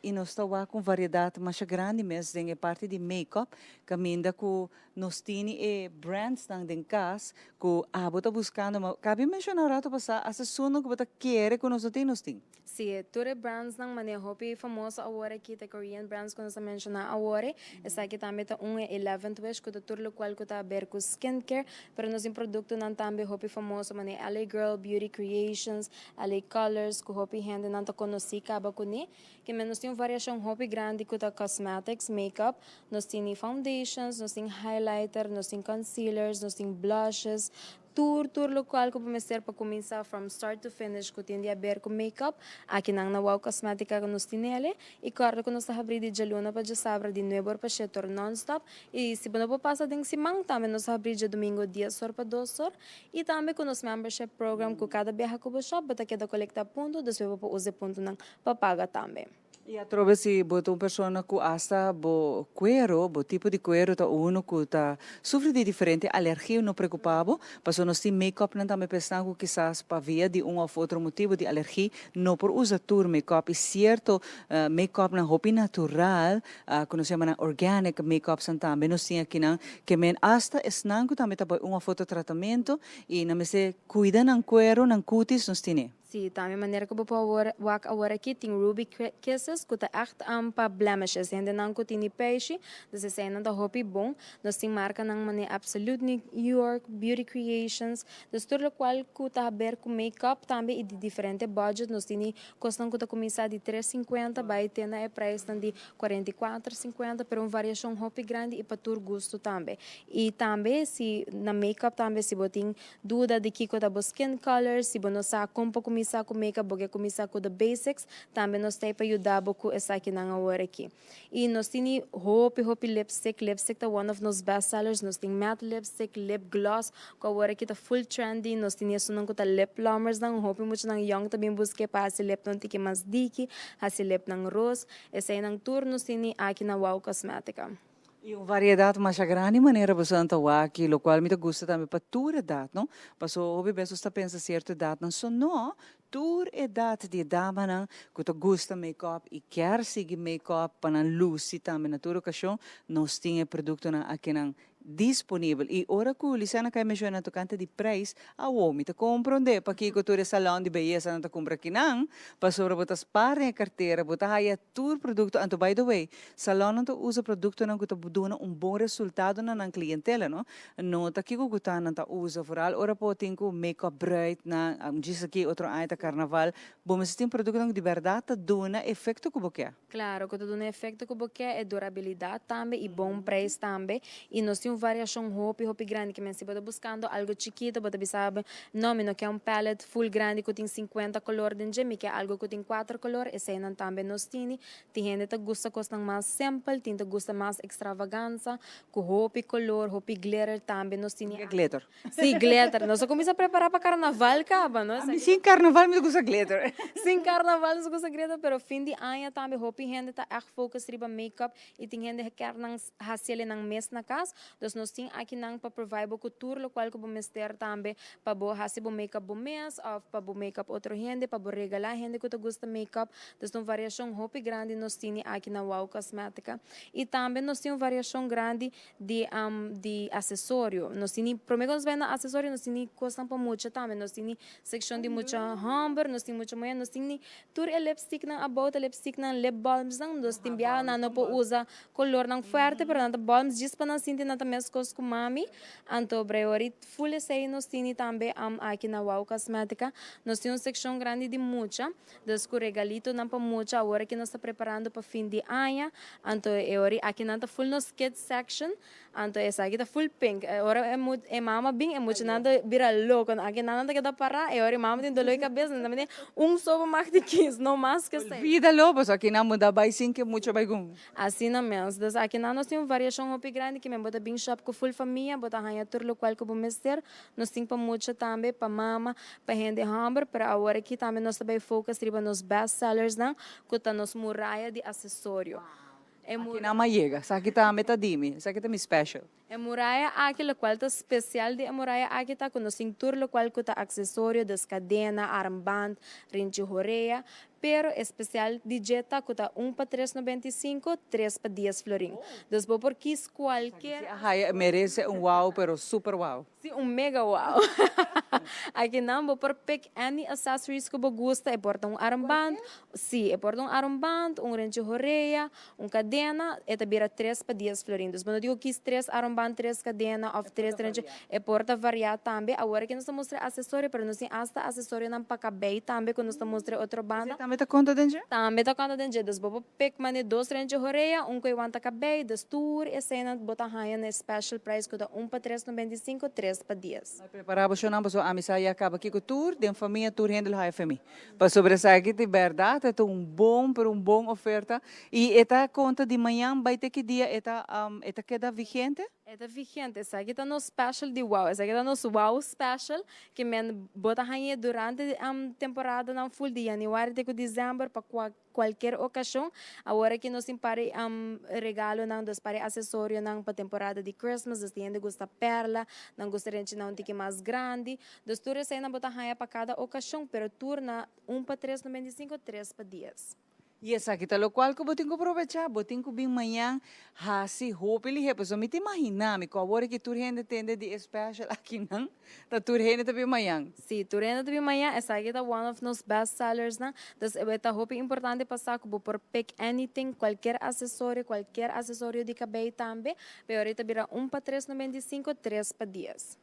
y nos ta wak un variedad masha grandi mes den e parti di make-up caminda cu nos tini e brandsnan den cas cu abo ta buscando. Ma cabe menciona un rato pasa hasta esunnan cu bo ta kere cu nos no tin, nos tin. Sí, tur e brandsnan manera hopi famoso awor aki ta Korean brands ku nos a menshoná awor. Esaki tambe ta un e Eleventh Wish ku ta tur lokual ku ta haber ku skincare, pero nos tin produktonan tambe hopi famoso manera LA Girl, Beauty Creations, LA Colors ku hopi hendenan ta konosí kaba kuné. Kimen nos tin un variashon hopi grandi ku ta cosmetics, makeup, nos tini foundations, nos tin highlighter, nos tin concealers, nos tin blushes. Tur tur locual cu bo mester pa cuminsa from start to finish cu tin di haber cu makeup, aki nan na Wow Cosmetica cu nos tin ele y corda cu nos ta habri di djaluna pa djasabra di nuebe or pa shete or non stop y si bo no por pasa den siman tambe nos ta habri djadomingo dies or pa dos or y tambe cu nos membership program cu cada biaha cu bo shop bo ta keda colecta punto despues bo por usa e puntonan pa paga tambe. I atrobe si bo ta un persona ku asta bo kuero, bo tipo di kuero ta unu ku ta sufri di diferente alergia, no preokupa bo, pasobra nos tin make-upnan tambe pa esnan ku kisas pa via di un òf otro motibu di alergi no por usa tur make-up i sierto make-upnan hopi natural ku nos yama nan organic make-upsnan tambe nos tin akinan ke men asta esnan ku tambe ta bai un òf otro tratamentu i nan mester kuida nan kuero, nan kutis nos tine. Sí, tambe manera ku bo por awor wak awor aki tin ruby kisses ku ta ègt pa blemishes, hendenan ku tini peishi, dus eseinan ta hopi bon. Nos tin markanan manera Absolute New York, Beauty Creations, dus tur lokual ku ta haber ku make-up tambe i di diferente budget nos tini kosnan ku ta kuminsá di tres sinkuenta bai te na e preisnan di 44, 50, pero un variashon hopi grandi i pa tur gusto tambe. I tambe si na make-up tambe si bo tin Duda di kiko ta bo skin color, si bo no sa kon pa kuminsá ku makeup bo ke kuminsá ku the basics, tambe nos ta ei pa yuda bo ku esakinan awor aki. I nos tini hopi hopi lipstick, lipstick ta one of nos best sellers, nos tin matte lipstick, lip gloss ku awor aki ta full trendy, nos tini esunnan ku ta lip plummersnan, hopi muchanan young ta bin busk'é pa hasi lipnan tiki mas diki, hasi lipnan ros, eseinan tur nos tini aki na Wow Cosmetica. I un variedat masha grandi manera boso ta wak aki, lokual mi ta gusta tambe pa tur edat, no? Paso hopi bes nos ta pensa sierto edatnan so no, tur edat di e damanan ku ta gusta make-up i kier sigui make-up pa nan lusi tambe na tur okashon, nos tin e produktonan akinan disponibel. I ora ku Lisiana kai menshona tokante di preis, awo mi ta komprondé pakiko tur e salon di beyesanan ta kumpra akinan, pasobra bo ta spar den e kartera, bo ta haya tur produkto, anto by the way, Salonnan ta usa produktonan ku ta duna un bon resultado na nan klientela, no? No ta kiko ku ta nan ta usa, vooral ora por tin ku make-up bruid nan, djis aki otro aña ta karnaval, bo mester tin produktonan ku di bèrdat ta duna efekto ku bo ke. Klaro, ku ta duna efekto ku bo ke, e durabilidat tambe i bon preis tambe. I nos tin un variashon hopi hopi grandi, ke men si bo ta buskando algu chikito bo ta bisa bo, no mi no ke un palette full grandi ku tin sinkuenta kolor den dje, mi ke algu ku tin kuater kolor, eseinan tambe nos tini. Tin hende ta gusta kosnan mas simpel, tin ta gusta mas extravaganza, ku hopi kolor, hopi glitter tambe nos tini. Ke glitter? Si, glitter. Nos a kuminsá prepará pa karnaval kaba, no? Ami sin karnaval mi ta gusta glitter. Sin karnaval nos ta gusta glitter, pero fin di aña tambe hopi hende ta ègt focus riba make-up i tin hende kier nan hasiel nan mes na kas. Dus nos tin akinan pa provide bo ku tur lokual ku bo mester tambe pa bo hasi bo make-up bo mes òf pa bo make-up otro hende, pa bo regalá hende ku ta gusta make-up. Dus ta un variashon hopi grandi nos tini aki na Wow Cosmetica. I tambe nos tin un variashon grandi di di asesorio. Nos tini, prome ku nos bai na asesorio nos tini kosnan pa mucha tambe. Nos tini sekshon di mucha hòmber, nos tin mucha muhé, nos tini tur e lipsticknan abou ta lipsticknan, lip balmsnan. Nos tin biaha nan no por usa Colornan fuerte pero nan ta balms djis pa nan sinti nan ta mescos cu mami. Anto Breori full esey nos tini tambe aki na Wow Cosmetica. Nos tin un seccion grandi di mucha, dus cu regalitonan pa mucha awor aki nos ta preparando pa fin di aña. Anto e ori aki nan ta full nos kids section. Anto esaki ta full pink. E ora e mu e mama bin e muchanan ta bira loco. Aki nan nan ta keda para e ora e mama tin dolor di cabeza nan ta mende un sopa mag di kis no mas ke esey. Olvídalo pasobra aki nan muda bay sin ke mucha bay gun. Asina mes. Dus aki nan nos tin un variashon hopi grandi ki men bo ta bin shop ku full famia, bo ta haña tur lokual ku bo mester. Nos tin pa mucha tambe, pa mama, pa hende hòmber, pero awor aki tambe nos ta bai focus riba nos best sellersnan ku ta nos muraya di asesorio. E Aki nan a yega. Esaki tambe ta di mi. Esaki ta mi special. E muraya aki, lokual ta spesial di e muraya aki ta ku nos tin tur lokual ku ta aksesorio, dus kadena, armband, rinchi horea, pero e spesial di dje ta ku ta un pa tres 95, tres pa dies florin. Dus bo por kis kualkier. Si a haya e merese un wow pero super wow. Si, un mega wow. Akinan bo por pick any accessories ku bo gusta, e por ta un armband, si, e por ta un armband, un renchi horea, un kadena, e ta bira tres pa dies florin. Dus bo no tin ku kis tres armband. armband tres cadena of tres renchi, e por ta varia tambe. Awor aki nos ta mustra accesorio, pero nos tin hasta accesorionan pa cabey tambe cu nos ta mustra e otro banda. Esey tambe ta conta den dje? Tambe ta conta den dje. Dus bo por pick mane dos renchi horea, un cu e wanta cabey, dus tur eseynan bo ta haya na e special price cu ta un pa tres noventa i sinku, tres pa dies. Bai prepara bo shownan pasobra ami sa ya caba kico tur den famia tur hende lo haya fe mi. Pasobra esaki di berdad e ta un bon pero un bon oferta y e ta conta di mañan bay te ki dia e ta e ta keda vigente? E ta vigente, esaki ta nos special di wow, esaki ta nos wow special ke men bo ta hañ'e durante temporadanan full di januari te ku december pa cualkier ocasion. Awor aki nos tin par di regalonan, dos par di accesorionan pa temporada di Christmas, dus tin hende gusta perla, nan gusta renchinan un tiki mas grandi. Dus tur eseinan bo ta haña pa kada okashon, pero tur na un pa tres 95, tres pa dies. I esaki ta lokual ku bo tin ku probechá, bo tin ku bin mañan hasi hopi lihé, pasobra mi ta imaginá mi ku awor aki tur hende tende di e special akinan, ta tur hende ta bin mañan. Sí, tur hende ta bin mañan, esaki ta one of nos best sellersnan, dus e ta hopi importante pa sa ku bo por pick anything, kualkier asesorio, kualkier asesorio di kabei tambe, pero ta bira un pa tres 95, tres pa dies.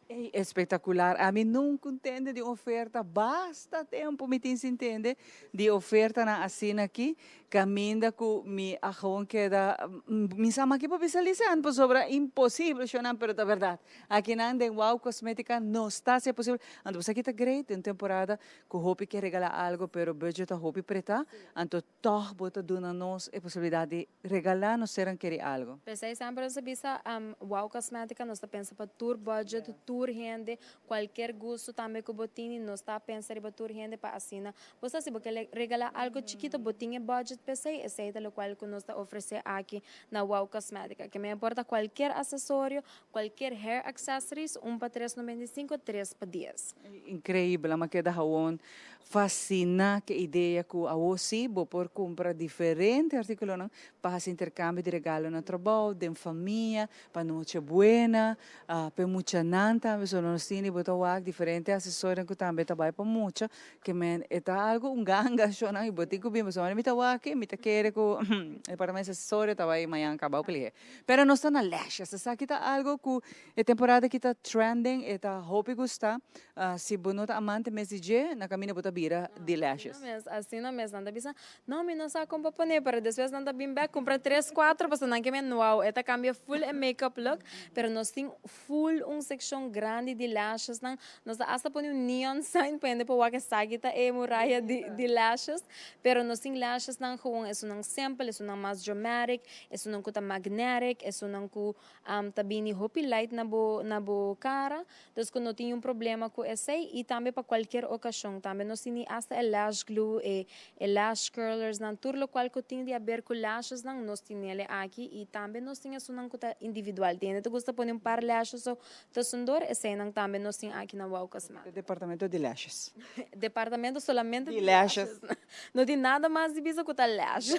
Ey espectacular ami nunca un tende di un oferta basta tempo mi tin sin tende di ofertanan asina aki caminda cu mi a gewoon keda mi sa maki por bisa Lisanne pasobra imposible shonan pero ta berdad akinan den Wow Cosmetica no sta hacia posible anto bo sa ki ta great den temporada cu hopi ke regala algo pero budget ta hopi preta anto Tòg bo ta duna nos e posibilidat di regalá nos sernan kerí algu. P'esei semper nos ta bisa, Wow Cosmetica, nos ta pensa pa tur budget, tur hende, kualkier gusto tambe ku bo tini, nos ta pensa riba tur hende pa asina bo sa si bo ke regalá algu chikito bo tin e budget p'esei, esei ta lokual ku nos ta ofresé aki na Wow Cosmetica. Ke me importa kualkier asesorio, kualkier hair accessories, un pa tres 95, tres pa dies. Increíbel, a keda gewoon fasciná ku e idea ku awor sí bo por kumpra diferente artíkulonan pa hasi interkambio di regalo na trabou, den famia, pa Noche Buena, pa e muchanan tambe. So nos tin di bo ta wak diferente asesorionan ku tambe ta bai pa mucha, ke men e ta algu un ganga shownan i bo tin ku bin pasobra mi ta wak mi ta kere ku departamento di asesorio ta bai mañan kaba p'e. Pero nos ta na lashes, esaki ta algu ku E temporada aki ta trending, e ta hopi gusta. Si bo no ta amante mes di dje, na caminda bo ta bira di lashes. Asina mes, asina mes. Nan ta bisa, no, mi no sa con pa pone, pero despues nan ta bin bek cumpra tres, cuatro, pasobra nan ke men, wow, e ta cambia full e makeup look. Pero nos tin full un seccion grandi di lashesnan. Nos ta hasta pone un neon sign pa hende por wak esaki ta e muraya di di lashes. Pero nos tin lashesnan gewoon esunnan simpel, esunnan mas dramatic, esunnan cu ta magnetic, esunnan cu Ta bini hopi light na bo na bo cara, dus cu no tin un problema cu esey y tambe pa cualkier ocasion. Tambe nos tini hasta e lash glue, e e lash curlers nan, tur locual cu tin di haber cu lashes nan nos tinele aki y tambe nos tin esunnan cu ta individual. Tin hende ta gusta pone un par lashes so tussendoor, eseynan tambe nos tin aki na Wow Cosmetics. Departamento di lashes. Departamento solamente di lashes. No tin nada mas di bisa cu ta lash.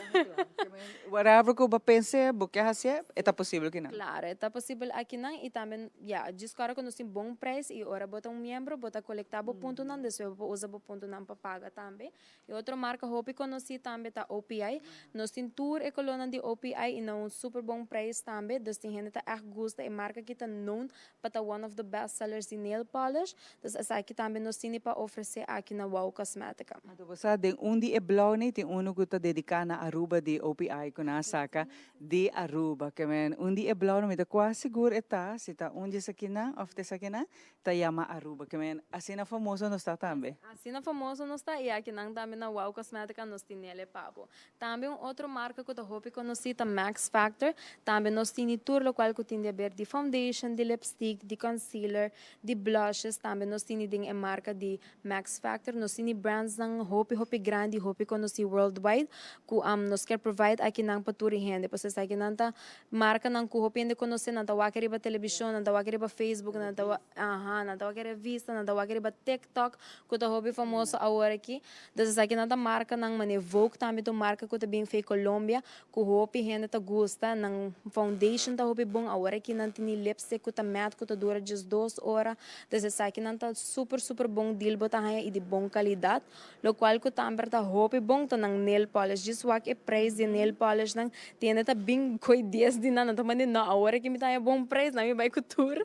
Whatever cu bo pensa bo ke hacié, e ta posibel akinan. Claro, e ta posibel akinan y tambe, ya, djis cu ora cu nos tin bon prijs y ora bo ta un miembro, bo ta colecta bo puntonan, despues bo por usa bo puntonan pa paga tambe. E otro marca hopi conoci tambe ta OPI. Nos tin tur e colornan di OPI y na un super bon prijs tambe, dus tin hende ta echt gusta e marca aki ta known pa ta one of the best sellers di nail polish, dus esaki tambe nos tini pa ofrece aki na Wow Cosmetica. Anto bo sa den un di e blauwnan tin uno cu ta dedica na Aruba di OPI cu nan a saca di Aruba. Ke men un di e blauwnan mi ta cuasi sigur e ta si ta un di esakinan of ta esakinan ta yama Aruba. Ke men asina famoso nos ta tambe. Asina famoso nos ta y akinan tambe na Wow Cosmetica nos tinele pa bo. Tambe un otro marca cu ta hopi conoci ta Max Factor. Tambe nos tini tur locual cu tin di haber di foundation, di lipstick, di concealer, di blushes. Tambe nos tini den e marca di Max Factor. Nos tini brandsnan hopi hopi grandi, hopi conoci worldwide cu nos kier provide akinan pa tur e hende. Pasobra esakinan ta marcanan cu hopi hende conoce, nan ta wak riba television, nan ta wak riba Facebook, nan ta wak, aha, nan ta wak e revista, nan ta wak riba TikTok cu ta hopi famoso awor aki. Dus esakinan ta marcanan mane Vogue tambe ta un marca cu ta bin fei Colombia cu hopi hende ta gusta, nan foundation ta hopi bon, awor aki nan tini lipstick cu ta matte cu ta dura djes. 2 ora. Dus esakinan ta super super bon deal bo ta haña i di bon kalidat. Lokual ku tamber ta hopi bon ta nan nail polish. Djis wak e prijs di e nail polish nan. Tienda ta bin koe dies di nan. Nan ta manda no awor aki mi ta haña bon prijs nan mi bai ku tur.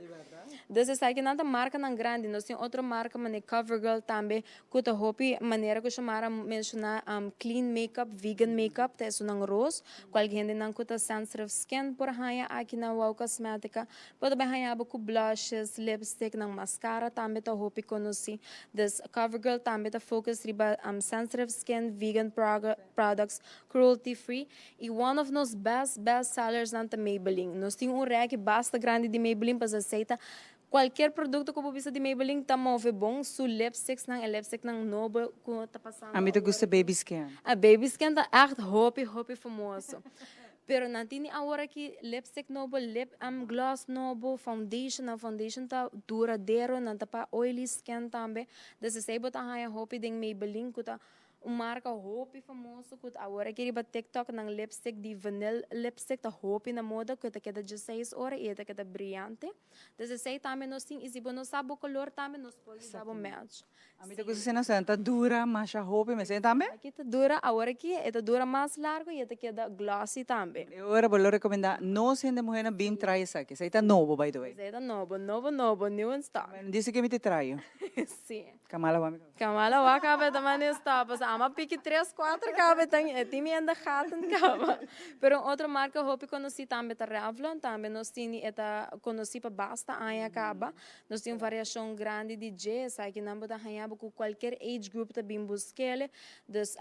Dus esakinan ta markanan grandi. Nos tin otro marka manera Covergirl tambe Ku ta hopi manera ku Xiomara menshoná clean makeup, vegan makeup ta esunnan ros. Kualke hendenan ku ta sensitive skin por haña aki na Wow Cosmetica. Bo ta bai haña bo ku blushes, lipstick, nan mascara tambe ta hopi konosí. Dus Covergirl tambe ta focus riba sensitive skin, vegan products, cruelty free. I one of nos best best sellers nan ta Maybelline. Nos tin un rèki basta grandi di Maybelline pasobra esei ta Cualkier producto cu bo bisa di Maybelline ta move bon, su lipsticks nan, e lipstick nan nobo cu ta pasando A mi ta awor gusta aki. baby skin. A baby skin ta echt hopi hopi famoso. Pero nan tini awor aki lipstick nobo, lip gloss nobo, foundation, nan foundation ta duradero, nan ta pa oily skin tambe. Dus esey bo ta haya hopi den Maybelline cu ta Un marka hopi famoso ku ta awor aki riba TikTok nan lipstick di vanil lipstick ta hopi na moda ku e ta keda dieseis ora i e ta keda briante. Dus esei tambe nos tin i si bo no sa bo kolor tambe nos por yuda bo match. Ami ta gusta esei nan ta dura masha hopi mes e tambe? Aki ta dura awor aki e ta dura mas largo i e ta keda glossy tambe. E ora bo lo rekomenda nos hende muhernan bin trai esaki. Esei ta nobo by the way. Esei ta nobo, nobo nobo, new in stock. Dice ke mi te trai. Si. Kamala wak mi kaba. Kamala wak kaba ta manda e stop. Pasobra ama piki tres kuater kaba e tan e tin mi in de gaten kaba. Pero un otro marka hopi konosí tambe ta Revlon. Tambe nos tin e ta konosí pa basta aña kaba. Nos tin un variashon grandi di dje. Esaki nan bo ta haña bo ku kualkier age group ta bin busk'el. Dus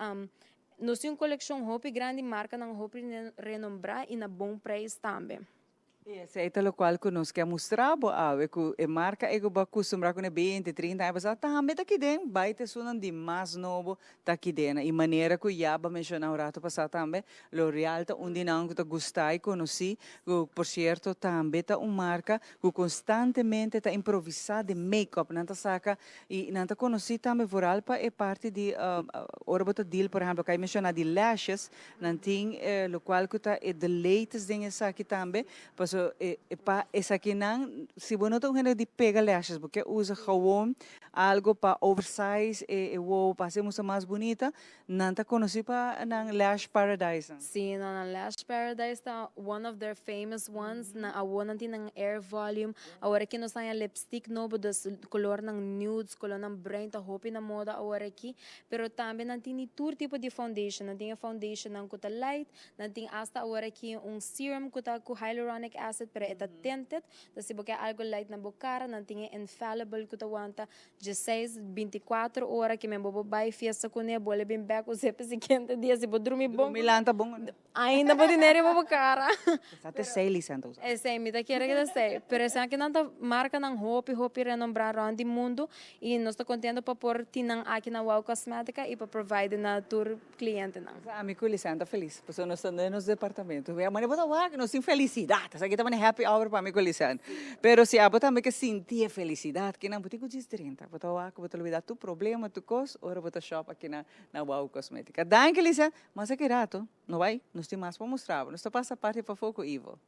nos tin un kolekshon hopi grandi markanan hopi renombrá i na bon preis tambe. I esei ta lokual ku nos ke a mustra bo awe, ku e marka ei ku bo a kustumbrá kuné beinti, trinta aña pasá tambe ta kiden, bai ta esunnan di mas nobo ta kiden. I manera ku ya bo a menshoná un ratu pasá tambe, L'Oreal ta un di nan ku ta gustá i konosí, ku por sierto tambe ta un marka ku konstantemente ta improvisá den make-up. Nan ta saka i nan ta konosí tambe vooral pa e parti di ora bo ta deal por ehèmpel, ku a menshoná di lashes, Nan tin e locual cu ta e the latest den esaki tambe, paso e pa esakinan si bo no ta un hende di pega lashes bo ke usa gewoon algo pa oversize e wowo pa haci mustra mas bunita, nan ta conoci pa nan lash paradise nan. Si, no, nan lash paradise ta one of their famous ones, nan awo nan tin nan air volume, awor aki nos haña lipstick nobo dus colornan nudes, colornan bruin ta hopi na moda awor aki, Pero tambe nan tin di tur tipo di foundation. Nan tin e foundationnan ku ta light, nan tin asta awor aki un serum ku ta ku hyaluronic acid pero e ta tinted. Entonces si bo ke algo light na bo kara nan tin e infallible ku ta wanta dieseis, binticuatro ora ke men bo por bai fiesta kuné, bole bin bek us'é pa e siguiente dia si bo drumi bon. Drumi lanta bon kuné. Ainda bo tene riba bo kara. Esa ta esei Lisa ta usa. Esei, mi ta kere ku ta esei. Pero esakinan ta markanan hopi hopi renombrá rònt di mundu i nos ta kontento pa por tin nan aki na Wow Cosmetica i pa provide na tur klientenan. Sa ami ku Lisa ta felis pasobra nos ta den nos departamento. Wea manera bo ta wak nos tin felisidat. Esaki ta manera happy hour pa mi ku Lisa. Pero si abo tambe ke sinti e felisidat kinan bo tin ku djis drenta. Bo ta wak bo ta lubida tur problema tur kos ora bo ta shop aki na Wow Cosmetica. Danki Lisa. Mas aki rato, no bai, nos tin mas pa mustra bo. Nos ta pasa parti pafó ku Ivo.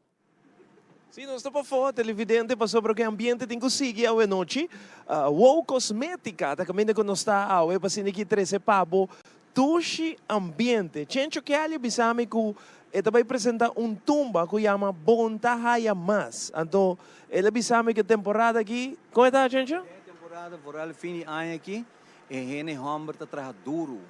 Sí, nos ta pafó, televidente, pasobra ku e ambiente tin ku sigui awe nochi. Wow Cosmetica ta kaminda ku nos ta awe pa asina ki trese pa bo dushi ambiente. Chencho Kelly a bisa mi ku e ta bai presenta un tumba ku yama Bon Ta Haya Mas. Anto el a bisa mi ku e temporada aki, kon e ta, Chencho? E temporada vooral fin di aña aki, e hende hòmber ta traha duru.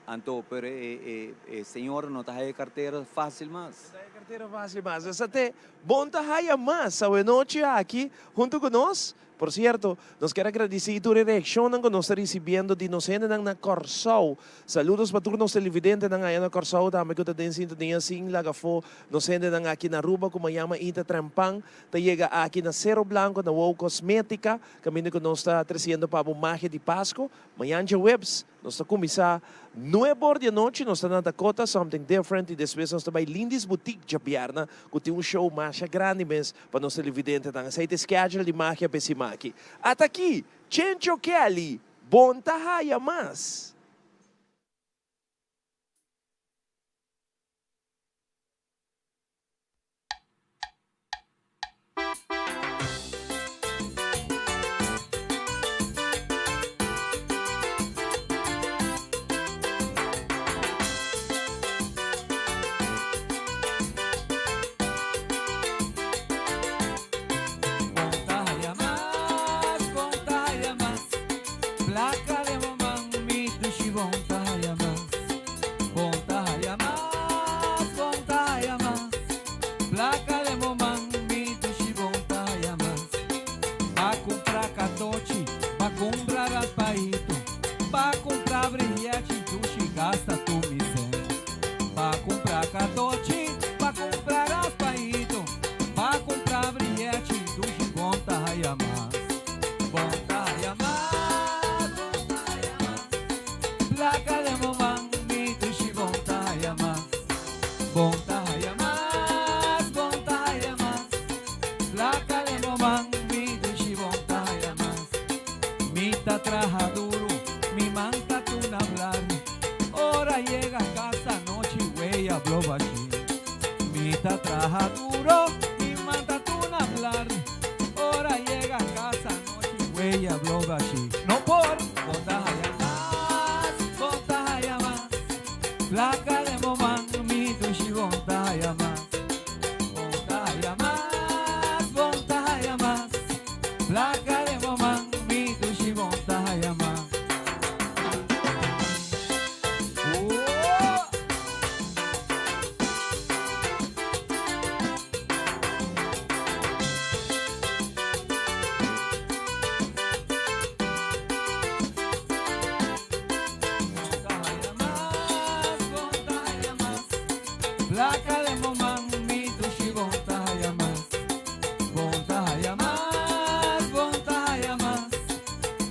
Anto, pero e e señora no ta haya cartera fácil mas. No ta haya cartera fácil mas. Esa te bon ta haya mas awenochi aki hunto cu nos. Por cierto, nos kier a gradici tur e reaccionnan cu nos ta ricibiendo di nos hendenan na Corsou. Saludos pa tur nos televidentenan aya na Corsou tambe cu ta den sintonia sin laga afo nos hendenan aki na Aruba cu mayama Ita Trempan ta yega aki na Cerro Blanco na Wow Cosmetica caminda cu nos ta treciendo pa bo magia di Pasco. Mañan djaweps Nos ta kuminsá nuebe or di anochi, nos ta na Dakota, Something Different, i despues nos ta bai Lindy's Boutique djabièrna ku tin un show masha grandi mes pa nos televidentenan. Esei ta e schedule di Magia pa e siman aki. Ata aki, Chencho Kelly, bon ta haya mas! Placa den bo man, mi dushi bon ta haya mas. Bon ta haya mas, bon ta haya mas. Placa den bo man, mi dushi bon ta haya mas. Mi ta traha duro, mi man ta tuna blar. Ora yega cas anochi weya blo bashi. Mi ta traha duro, mi man ta tuna blar. Ora yega cas anochi weya blo bashi. No por, bon ta haya mas, bon ta haya mas. Placa den bo man, mi dushi bon ta haya mas. Bon ta haya mas, bon ta haya mas. Placa den bo man, mi dushi bon ta haya mas. Placa den bo man, mi dushi bon ta haya mas. Bon ta haya mas, bon ta haya mas.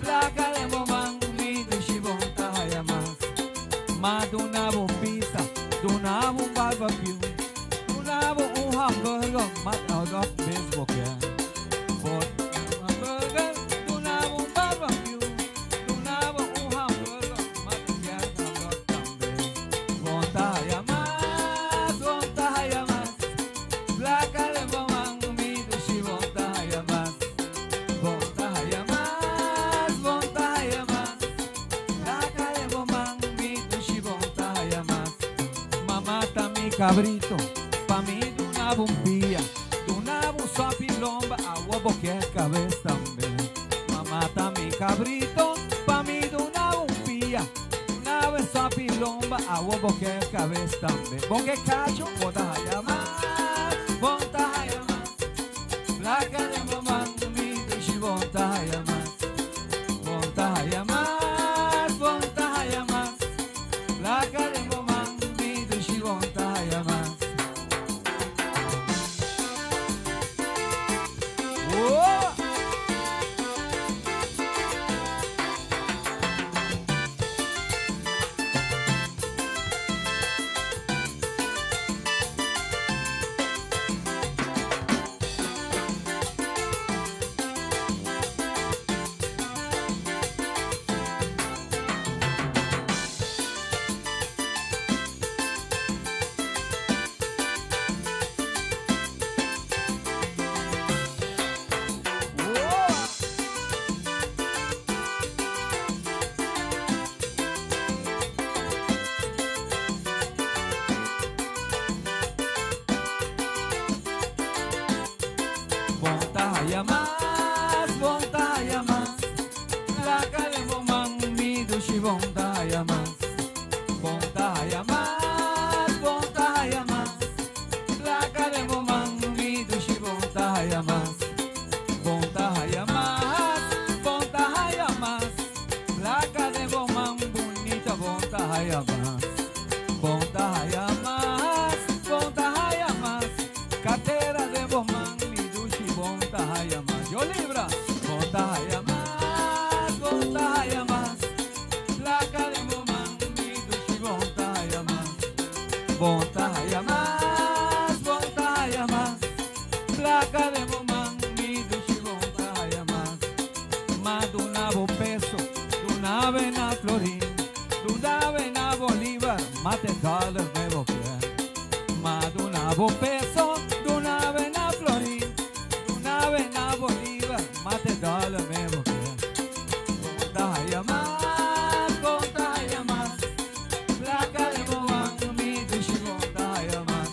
Placa den bo man, mi dushi bon ta haya mas. Ma duna bo pizza, duna bo un barbecue, duna bo un hamburger, ma hotdog mes bo kier. Bo un hamburger, duna bo un barbecue, duna bo un hamburger, ma te kier hotdog tambe. Bon ta haya mas, bon ta haya mas, placa den bo man, mi dushi bon ta haya mas. Bon ta haya mas, bon ta haya mas, placa den bo man, mi dushi bon ta haya mas. M'a mata mi cabrito, pa mi duna bo un pia, duna bo un sopi lomba, awo bo kier cabes tambe. M'a mata mi cabrito, pa mi duna bo un pia, duna bo e sopi lomba, awo bo kier cabes tambe. Bon ke cacho, bo ta haya mas, bon ta haya mas. Placa den bo man, mi dushi bon ta haya mas. Bon ta haya mas, bon ta haya mas. Placa den bo man, mi dushi bon ta haya mas. Oh! Bon ta haya mas, bon ta haya mas, Placa den bo man, mi dushi bon ta haya mas. Bon ta haya mas, bon ta haya mas, Placa den bo man, mi dushi bon ta haya mas. Bon ta haya mas, bon ta haya mas, Placa den bo man, bunita bon ta haya mas. Bon ta haya mas, bon ta haya mas, Cartera den bo man, mi dushi bon ta haya mas. Yo libra! Bon ta haya mas, bon ta haya mas, Placa den bo man, mi dushi bon ta haya mas. Bon ta haya mas, bon ta haya mas, Placa den bo man, mi dushi bon ta haya mas. M'a duna bo peso, duna bo na florin, duna bo na bolívar, ma te dólar me bo kier. M'a duna bo peso, duna bo na florin, duna bo na bolívar, ma te dólar me bo kier. Bon ta haya mas, bon ta haya mas, placa den bo man, mi dushi bon ta haya mas.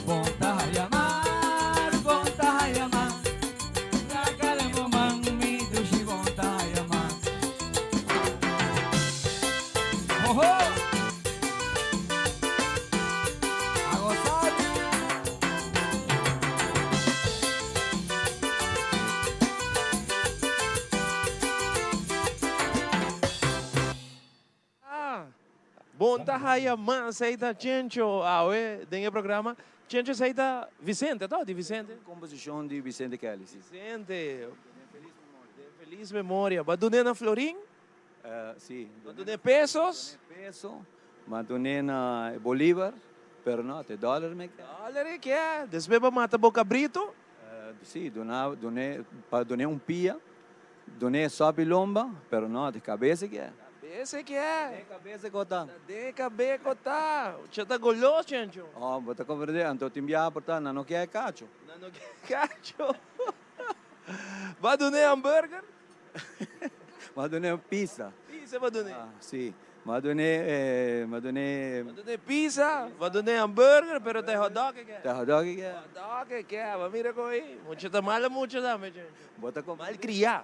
Bon ta haya mas, bon ta haya mas, placa den bo man, mi dushi bon ta haya mas. Ho ho! A gozar! Ah! Bon ta haya mas ei ta Chencho awe den e programa. Chencho esei ta Vicente to? Di Vicente? Composicion di Vicente Kelly, si. Vicente. Den feliz memoria. Ba dun'e na Florin? Si. Bo a dun'é pesos? Dun'é peso, m'a dun'é na bolívar, pero no, te dòler mi ke. Dòler e ke. Despues bo a mata bo kabritu? Si, duna, dun'é, pa dun'é un pia, dun'é sòpi lomba, pero no, te kabes e ke. Kabes e ke. Den kabes e kota. Ta den kabe kota. Cha ta golos, Chencho. Oh, bo ta komprendé, anto tin biaha por ta, nan no ke e kacho. Nan no ke e kacho. Bo a dun'é hamburger? Bo a dun'é pizza. Pizza bo a dun'é? Si. Bo a dun'é, bo a dun'é. Bo a dun'é pizza, bo a dun'é hamburger, pero ta e hotdog e ke. Ta e hotdog e ke. Hotdog e ke, bo a mira kon ei. Mucha ta mala mucha tambe, Chencho. Bo ta komprendé. Malkriá.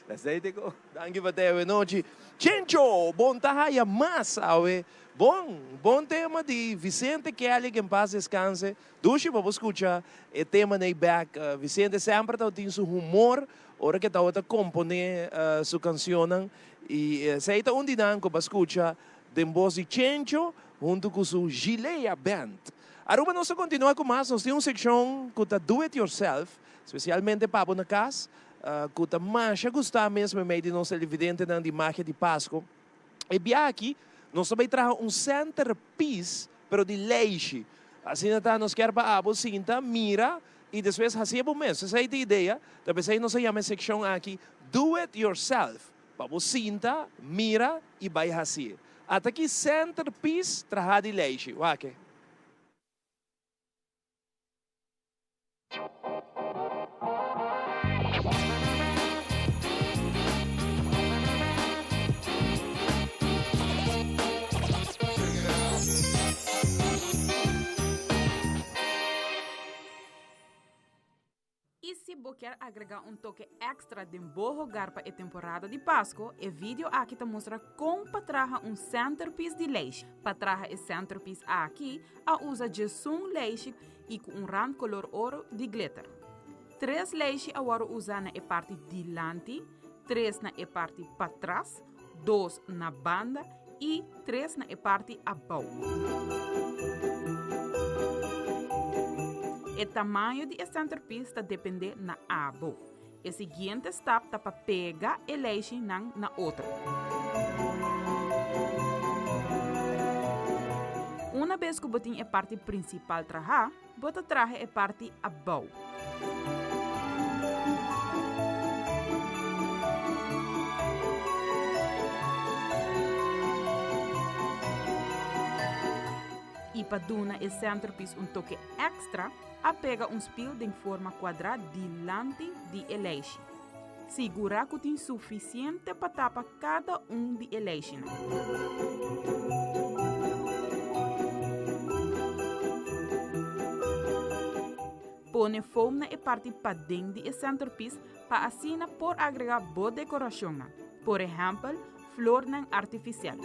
Ta aceite ko. Danki pa te awe nochi. Chencho, bon ta haya mas awe. Bon, bon tema di Vicente Kelly, que en paz descanse. Dushi pa bo scucha e tema nei bek. Vicente semper tabatin su humor ora ke tabata compone su cancionnan y esey ta un di nan cu bo a scucha den bos di Chencho hunto cu su Gilea Band. Aruba nos ta continua cu mas, nos tin un seccion cu ta Do It Yourself, specialmente pa bo na cas cu ta masha gusta mes memey di nos televidentenan di Magia di Pasco. E bia aki nos ta bay traha un centerpiece pero di leishi. Asina ta nos kier pa abo sinta, mira y despues haci bo mes. Esey ta e idea, ta pesey nos a yama e seccion aki Do It Yourself, pa bo sinta, mira y bay haci. Ata aki centerpiece traha di leishi. Wak. Y si bo kier agrega un toke extra den bo hogar pa e temporada di Pasco, e video aki ta mustra con pa traha un centerpiece di lijst. Pa traha e centerpiece aki, a usa djesun lijstje y cu un rand color oro di glitter. Tres lijstje a wordo usa na e parti dilanti, tres na e parti patras, dos na banda y tres na e parti abou. E tamaño di e centerpiece ta depende na abo. E siguiente stap ta pa pega e lijstjenan na otro. Una bes ku bo tin e parti prinsipal trahá, bo ta traha e parti abou. I pa duna e centerpiece un toke èkstra, A pega un spil den forma kuadrá dilanti di e leishi. Sigurá ku tin sufisiente pa tapa kada un di e leishinan. Pone foam na e parti paden di e centerpiece pa asina por agregá bo dekorashonnan, por ehèmpel flornan artifisial.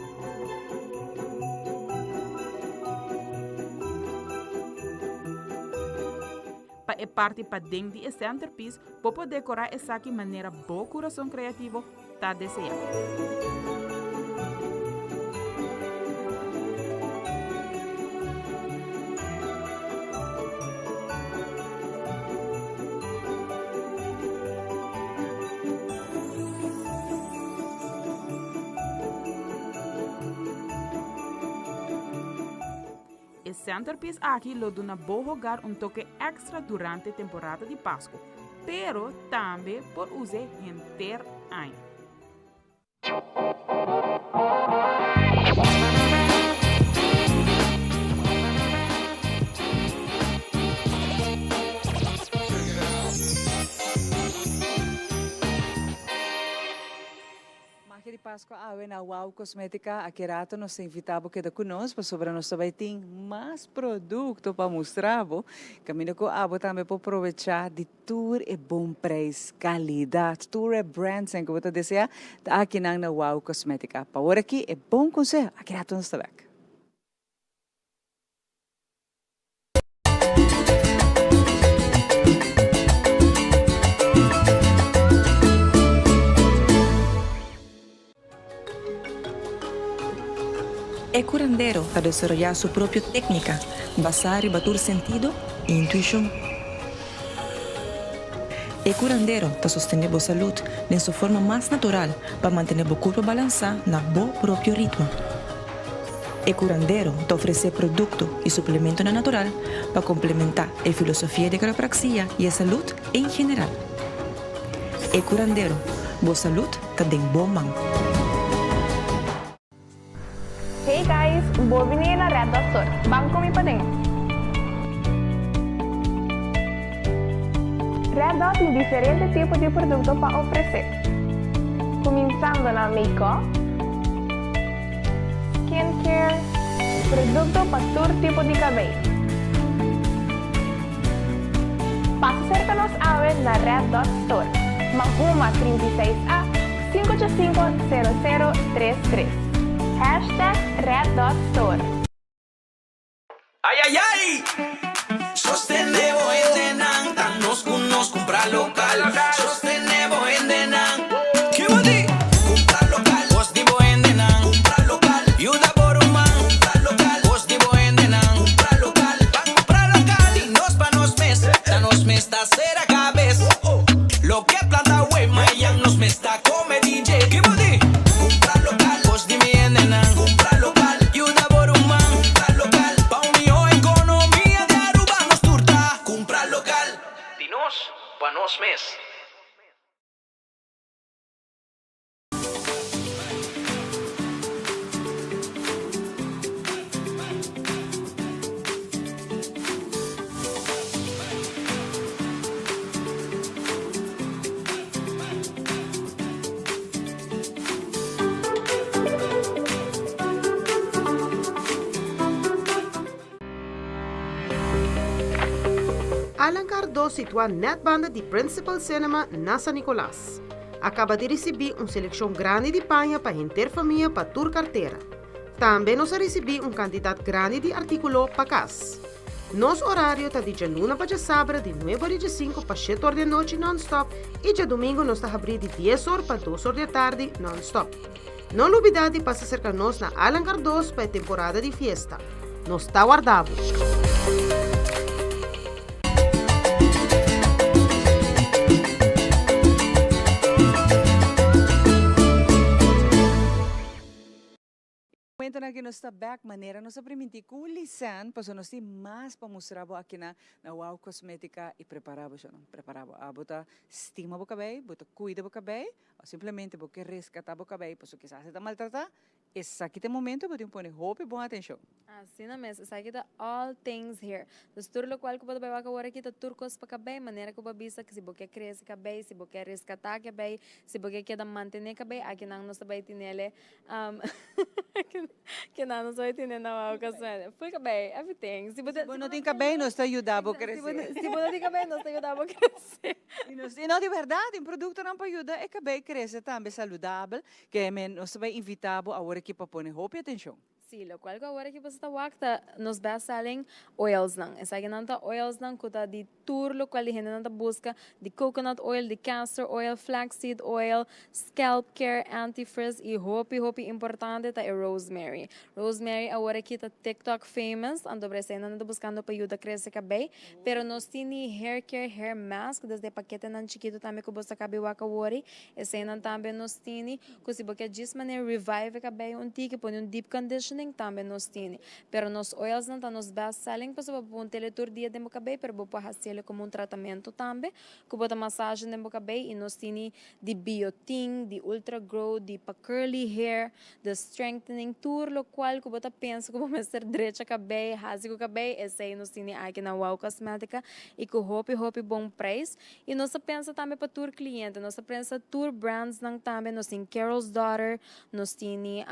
Pa e parti paden di e centerpiece bo por dekorá esaki manera bo kurason kreativo ta deseá. E centerpiece aki lo duna bo hogar un toke extra durante temporada di Pasco, pero tambe por us'e henter aña. Magia di Pascua awe na Wow Cosmetica. Aki rato nos ta invita bo keda cu nos pasobra nos ta bay tin mas producto pa mustra bo. Caminda cu abo tambe por probecha di tur e bon prijs, calidad, tur e brandsnan cu bo ta desea ta akinan na Wow Cosmetica. Pa ora aki e bon conseho, aki rato nos ta bek. E curandero ta desaroyá su propio técnica basá riba tur sentido i intuishon. E curandero ta sostene bo salud den su forma mas natural pa mantene bo curpa balansa na bo propio ritmo. E curandero ta ofrece producto y suplementonan natural pa complementa e filosofia di quiropraxia y e salud en general. E curandero, bo salud ta den bo man. Hey guys, bo bini na Red Dot Store. Ban cu mi paden. Red Dot tin diferente tipo di producto pa ofrece. Cuminsando na make-up, skincare, producto pa tur tipo di cabey. Pasa cerca nos awe na Red Dot Store, Mahuma 36 A, 585 0033. Hashtag Red Dot Store. Ay ay ay! Sostené bo hendenan, ta nos ku nos kumpra lokal. Sostené bo hendenan. Ki bo di? Kumpra lokal. Kos di bo hendenan. Kumpra lokal. Yuda bo ruman. Kumpra lokal. Kos di bo hendenan. Kumpra lokal. Ban kumpra lokal. Di nos pa nos mes. Ta nos mes ta sera kabes. Loke planta wey mayan nos mes ta come DJ. Ki bo di? Kumpra lokal. Kos di mi hendenan. Kumpra lokal. Yuda bo ruman. Kumpra lokal. Pa un mihó ekonomia di Aruba nos tur ta kumpra lokal. Di nos pa nos mes. Alan Cardo situá nèt banda di Principal Cinema na San Nicolas. A kaba di risibí un selekshon grandi di paña pa henter famia pa tur kartera. Tambe nos a risibí un kantidat grandi di artíkulo pa kas. Nos orario ta di djaluna pa djasabra di nuebe or di djesinku pa shete or di anochi nònstòp i djadumingu nos ta habrí di dies or pa dos or di atardi nònstòp. No lubidá di pasa serka nos na Alan Cardoz pa e temporada di fiesta. Nos ta warda bo! Momentonan aki nos ta bek manera nos a primintí ku Lisanne pasobra nos tin mas pa mustra bo akinan na Wow Cosmetica i prepara bo shon prepara bo abo ta stima bo kabei bo ta kuida bo kabei o simplemente bo ke reskata bo kabei pasobra kisas e ta maltrata esaki ta e momento bo tin pone hopi bon atenshon. Asina mes, esaki ta all things hair. Dus tur lokual ku bo ta bai wak awor aki ta tur kos pa kabei, manera ku bo a bisa si bo ke krese kabei, si bo ke reskatá kabei, si bo ke keda mantené kabei, akinan nos ta bai tinele Kinan nos bai tine na Wow Cosmetics. Full kabei, everything. Si bo no tin kabei nos ta yuda bo krese. Si bo no tin kabei nos ta yuda bo krese. I no di bèrdat tin produktonan pa yuda e kabei krese tambe saludabel ke men nos ta bai invitá bo awor aki pa pone hopi atenshon. Sí, lokual ku awor aki boso ta wak ta nos best selling oilsnan. Esakinan ta oilsnan ku ta di tur lokual di hendenan ta buska, di coconut oil, di castor oil, flaxseed oil, scalp care, anti frizz i hopi hopi importante ta e rosemary. Rosemary awor aki ta TikTok famous, anto por esei nan ta buskando pa yuda krese kabei. Pero nos tin di hair care, hair mask, desde e paketenan chikitu tambe ku boso ta kabi wak awor, eseinan tambe nos tini. Ku si bo ke djis manera revive e kabei un tiki, pone un deep conditioning, tambe nos tini. Pero nos oilsnan ta nos best selling pasobra bo por unt'el tur dia den bo kabei, pero bo por hasiel komo un tratamentu tambe, ku bo ta massage den bo kabei i nos tini di biotin, di ultra grow, di pa curly hair, de strengthening, tur lokual ku bo ta pensa ku bo mester drecha kabei, hasi ku kabei, esei nos tini aki na Wow Cosmetica i ku hopi hopi bon prijs. I nos ta pensa tambe pa tur kliente, nos ta pensa tur brandsnan tambe, nos tin Carol's Daughter, nos tini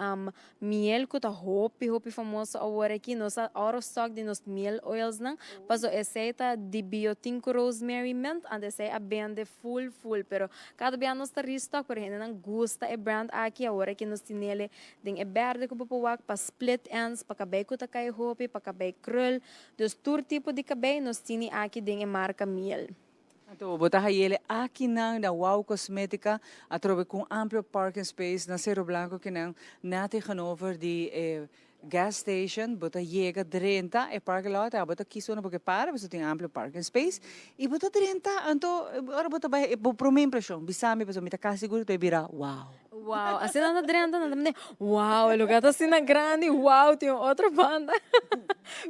miel ku ta hopi hopi famoso awor aki, nos ta out of stock di nos miel oilsnan, paso esei ta di biotin ku rosemary mint, anto esei a bende full full, pero kada bia nos ta restock, pero hendenan gusta e brand aki, awor aki nos tinele den e berde ku bo por wak pa split ends, pa kabei ku ta kai hopi, pa kabei krul, Dus tur tipo di kabei nos tini aki den e marka Miel. Anto bo ta hayele akinan na Wow Cosmetica atrobe cu un amplio parking space na Cerro Blanco kinan na tegenover di e Gas station, bo ta yega drenta e parking lot, bo ta kies unda bo ke para, pasobra tin amplio parking space, y bo ta drenta, anto ora bo ta bai, bo prome impresion, bisa mi pasobra mi ta casi sigur cu ta bira wow. Wow, asina nan ta drenta, nan ta mende, wow, e lugar ta asina grandi, wow, tin un otro banda.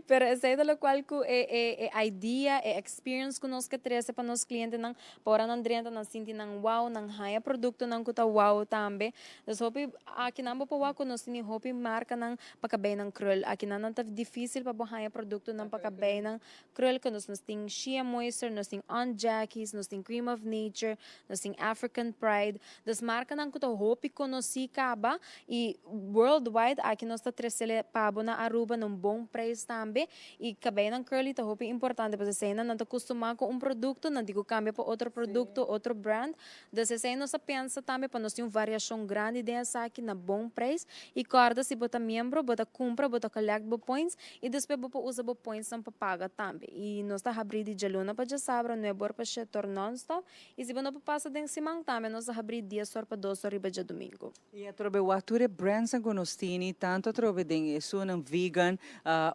Pero esey ta locual cu e e e idea, e experience cu nos ke trece pa nos clientenan, pa ora nan drenta nan sinti nan wow, nan haya productonan cu ta wow tambe. Dus hopi akinan bo por wak cu nos tini hopi marcanan pa cabeynan krul. Akinan nan ta dificil pa bo haya productonan pa cabeynan krul cu nos nos tin Shea Moisture, nos tin Aunt Jackie's, nos tin Cream of Nature, nos tin African Pride. Dus marcanan cu ta hopi conoci caba y worldwide aki nos ta trecele pa bo na Aruba na un bon prijs tambe. Y cabeynan curly ta hopi importante pasobra eseynan nan ta custuma cu un producto, nan tin cu cambia pa otro producto, otro brand. Dus esei nos a pensa tambe pa nos tin un variashon grandi den esaki na bon prijs y corda si bo ta miembro bo ta cumpra bo ta collect bo points y despues bo por usa bo pointsnan pa paga tambe y nos ta habri di djaluna pa djasabra nuebe or pa shete or non-stop y si bo no por pasa den siman tambe nos ta habri dies or pa dos or riba djadumingo. Y atrobe wak tur e brandsnan cu nos tini, tanto atrobe den esunnan vegan,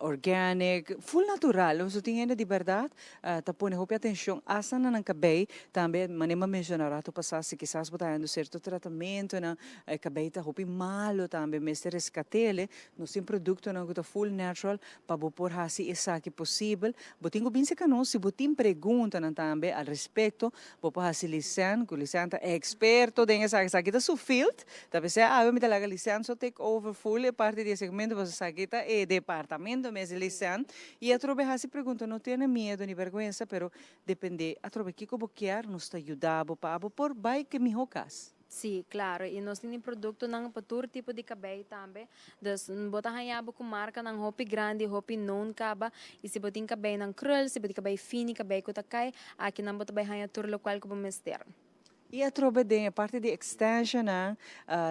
organic, full natural. Nos tin hende di berdad ta pone hopi atencion hasta na nan cabey. Tambe manera mi a menciona rato pasa, si kisas bo ta haciendo cierto tratamentonan, e cabey ta hopi malo tambe, mester rescatele. Nos tin productonan cu ta full natural pa bo por haci esaki posibel. Bo tin cu bin cerca nos si bo tin preguntanan tambe al respecto. Bo por haci Lisanne, cu Lisanne ta experto den esaki. Esaki ta su field. Ta pesey awe mi ta laga Lisanne so take over full e parti di e segmento, pasobra esaki ta e departamento mes di Lisanne. Y atrobe haci pregunta, no tene miedo ni berguensa, pero depende atrobe kico bo kier, nos ta yuda bo pa abo por bay ke miho cas. Sí, claro. Y nos tin productonan pa tur tipo di cabey tambe. Dus bo ta haña bo cu marcanan hopi grandi, hopi known caba. Y si bo tin cabeynan krul, si bo tin cabey fini, cabey cu ta cay, akinan bo ta bay haña tur locual cu bo mester. Y atrobe den e parti di extensionnan,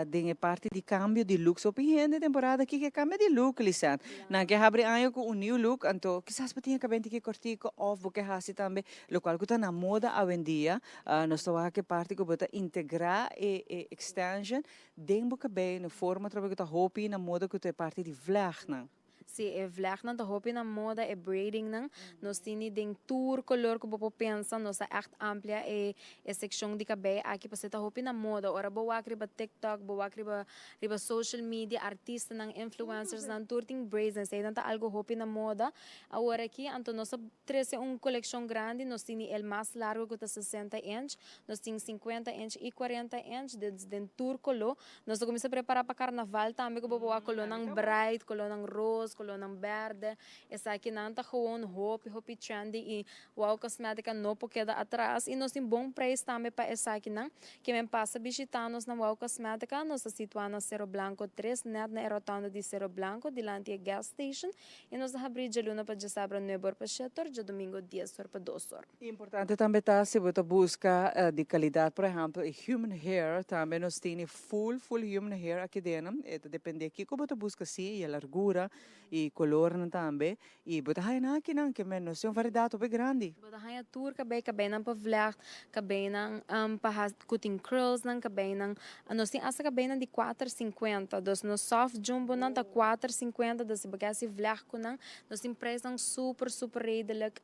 den e parti di cambio di looks. Hopi hende temporada aki ke cambia di look, Lisanne. Nan ke habri aña cu un new look, anto kisas bo tin e cabey tiki cortico of bo ke haci tambe locual cu ta na moda awendia. Nos ta wak e parti ku bo ta integrá e e extension den bo kabei na forma atrobe ku ta hopi na moda ku ta e parti di vlègnan. Sí, e vlègnan ta hopi na moda, e braidingnan. Nos tini den tur kolor ku bo por pensa. Nos a ègt amplia e e sekshon di kabei aki pasobra ta hopi na moda. Ora bo wak riba TikTok, bo wak riba riba social media, artistanan, influencersnan tur tin braids. Eseinan ta algu hopi na moda awor aki. Anto nos a Trece un coleccion grandi, nos tin el mas largo cu ta 60 inch, nos tin 50 inch y 40 inch, den tur colo. Nos ta cuminsa prepara pa carnaval tambe cu bo por wak colonan bright, colonan roos, colonan berde. Esakinan ta gewoon hopi hopi trendy y Wow Cosmetica no por keda atras y nos tin bon prijs tambe pa esakinan. Ke men pasa bishita nos na Wow Cosmetica, nos ta situa na Cero Blanco 3 net na e rotonda di Cero Blanco dilanti e gas station. I nos ta habrí djaluna pa djasabra nuebe or pa shete or, djadumingo dies or pa dos or. Importante tambe ta si bo ta buska di calidad, por ehempel e human hair, tambe nos tene full full human hair aki dena, e ta depende kico bo ta buska si y e largura y colornan tambe, y bo ta haya nan akinan ke men nos tin un variedad hopi grandi. Bo ta haya tur cabey, cabeynan pa vlecht, cabeynan pa haci cu tin curlsnan, cabeynan Nos tin asta kabeinan di kuater sinkuenta, dus nos soft jumbonan ta kuater sinkuenta, dus si bo ke hasi vlèg ku nan, nos tin preisnan super super redelijk,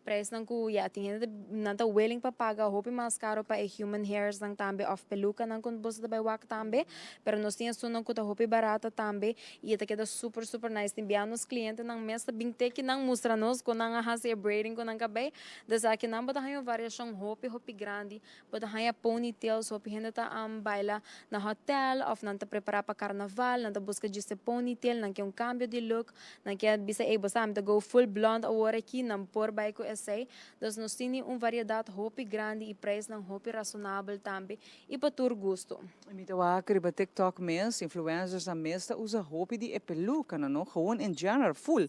preisnan ku ya tin hende nan ta willing pa paga hopi mas karo pa e human hairsnan tambe òf pelukanan ku boso ta bai wak tambe, pero nos tin esunnan ku ta hopi barata tambe i e ta keda super super nice, tin bia nos klientenan mes ta bin teki nan mustra nos kon nan a hasi e braiding ku nan kabei, dus akinan bo ta haña un variashon hopi hopi grandi. Bo ta haña ponytails, hopi hende ta baila na hotel of nan ta prepara pa carnaval, nan ta busca djis e ponytail, nan ke un cambio di look, nan ke bisa ey bo sa mi ta go full blonde awor aki, nan por bay cu esey. Dus nos tini un variedad hopi grandi y prijsnan hopi razonabel tambe y pa tur gusto. Mi ta wak riba TikTok mes, influencersnan mes ta usa hopi di e pelucanan no, gewoon in general, full.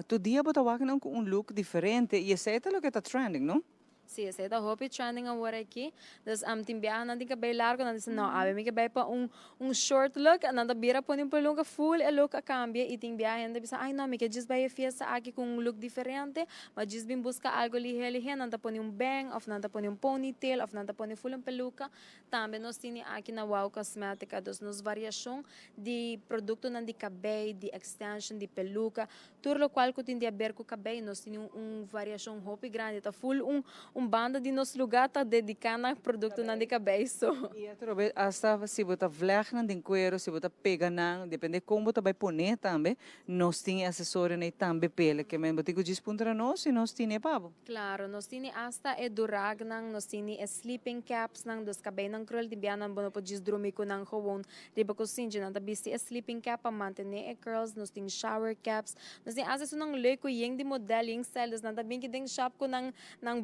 Tur dia bo ta wak nan cu un look diferente y esey ta loke ta trending no. Si, esey ta hopi trending awor aki. Dus tin biaha nan tin cabey largo, nan dice, "No, awe mi ke bay pa un short look," nan ta bira pone un peluca, full e look a cambia. Y tin biaha hende bisa, "Ay no, mi ke djis bay e fiesta aki cu un look diferente, ma djis bin busca algo lihe lihe." Nan ta pone un bang, of nan ta pone un ponytail, of nan ta pone full un peluca. Tambe nos tin aki na Wow Cosmetica, dus nos variacion di productonan di cabey, di extension, di peluca, tur locual cu tin di haber cu cabey, nos tin un variacion hopi grandi. Ta full un banda di nos lugar ta dedica na productonan di cabey so. Y atrobe, hasta si bo ta vlechtnan den cuero, si bo ta pega nan, depende con bo ta bay pone tambe, nos tin accesorio nan tambe pele. Ke men bo tin cu djis puntra nos y nos tin e pa bo. Claro, nos tin hasta e duragnan, nos tin e sleeping caps nan, dus cabeynan krul di bianan bo no por djis drumi cu nan gewoon riba cusinchi. Nan ta bisti e sleeping cap pa mantene e curls, nos tin shower caps, nos tin hasta esunnan leuk cu yen di model, yen style, dus nan ta bin ki den shop cu nan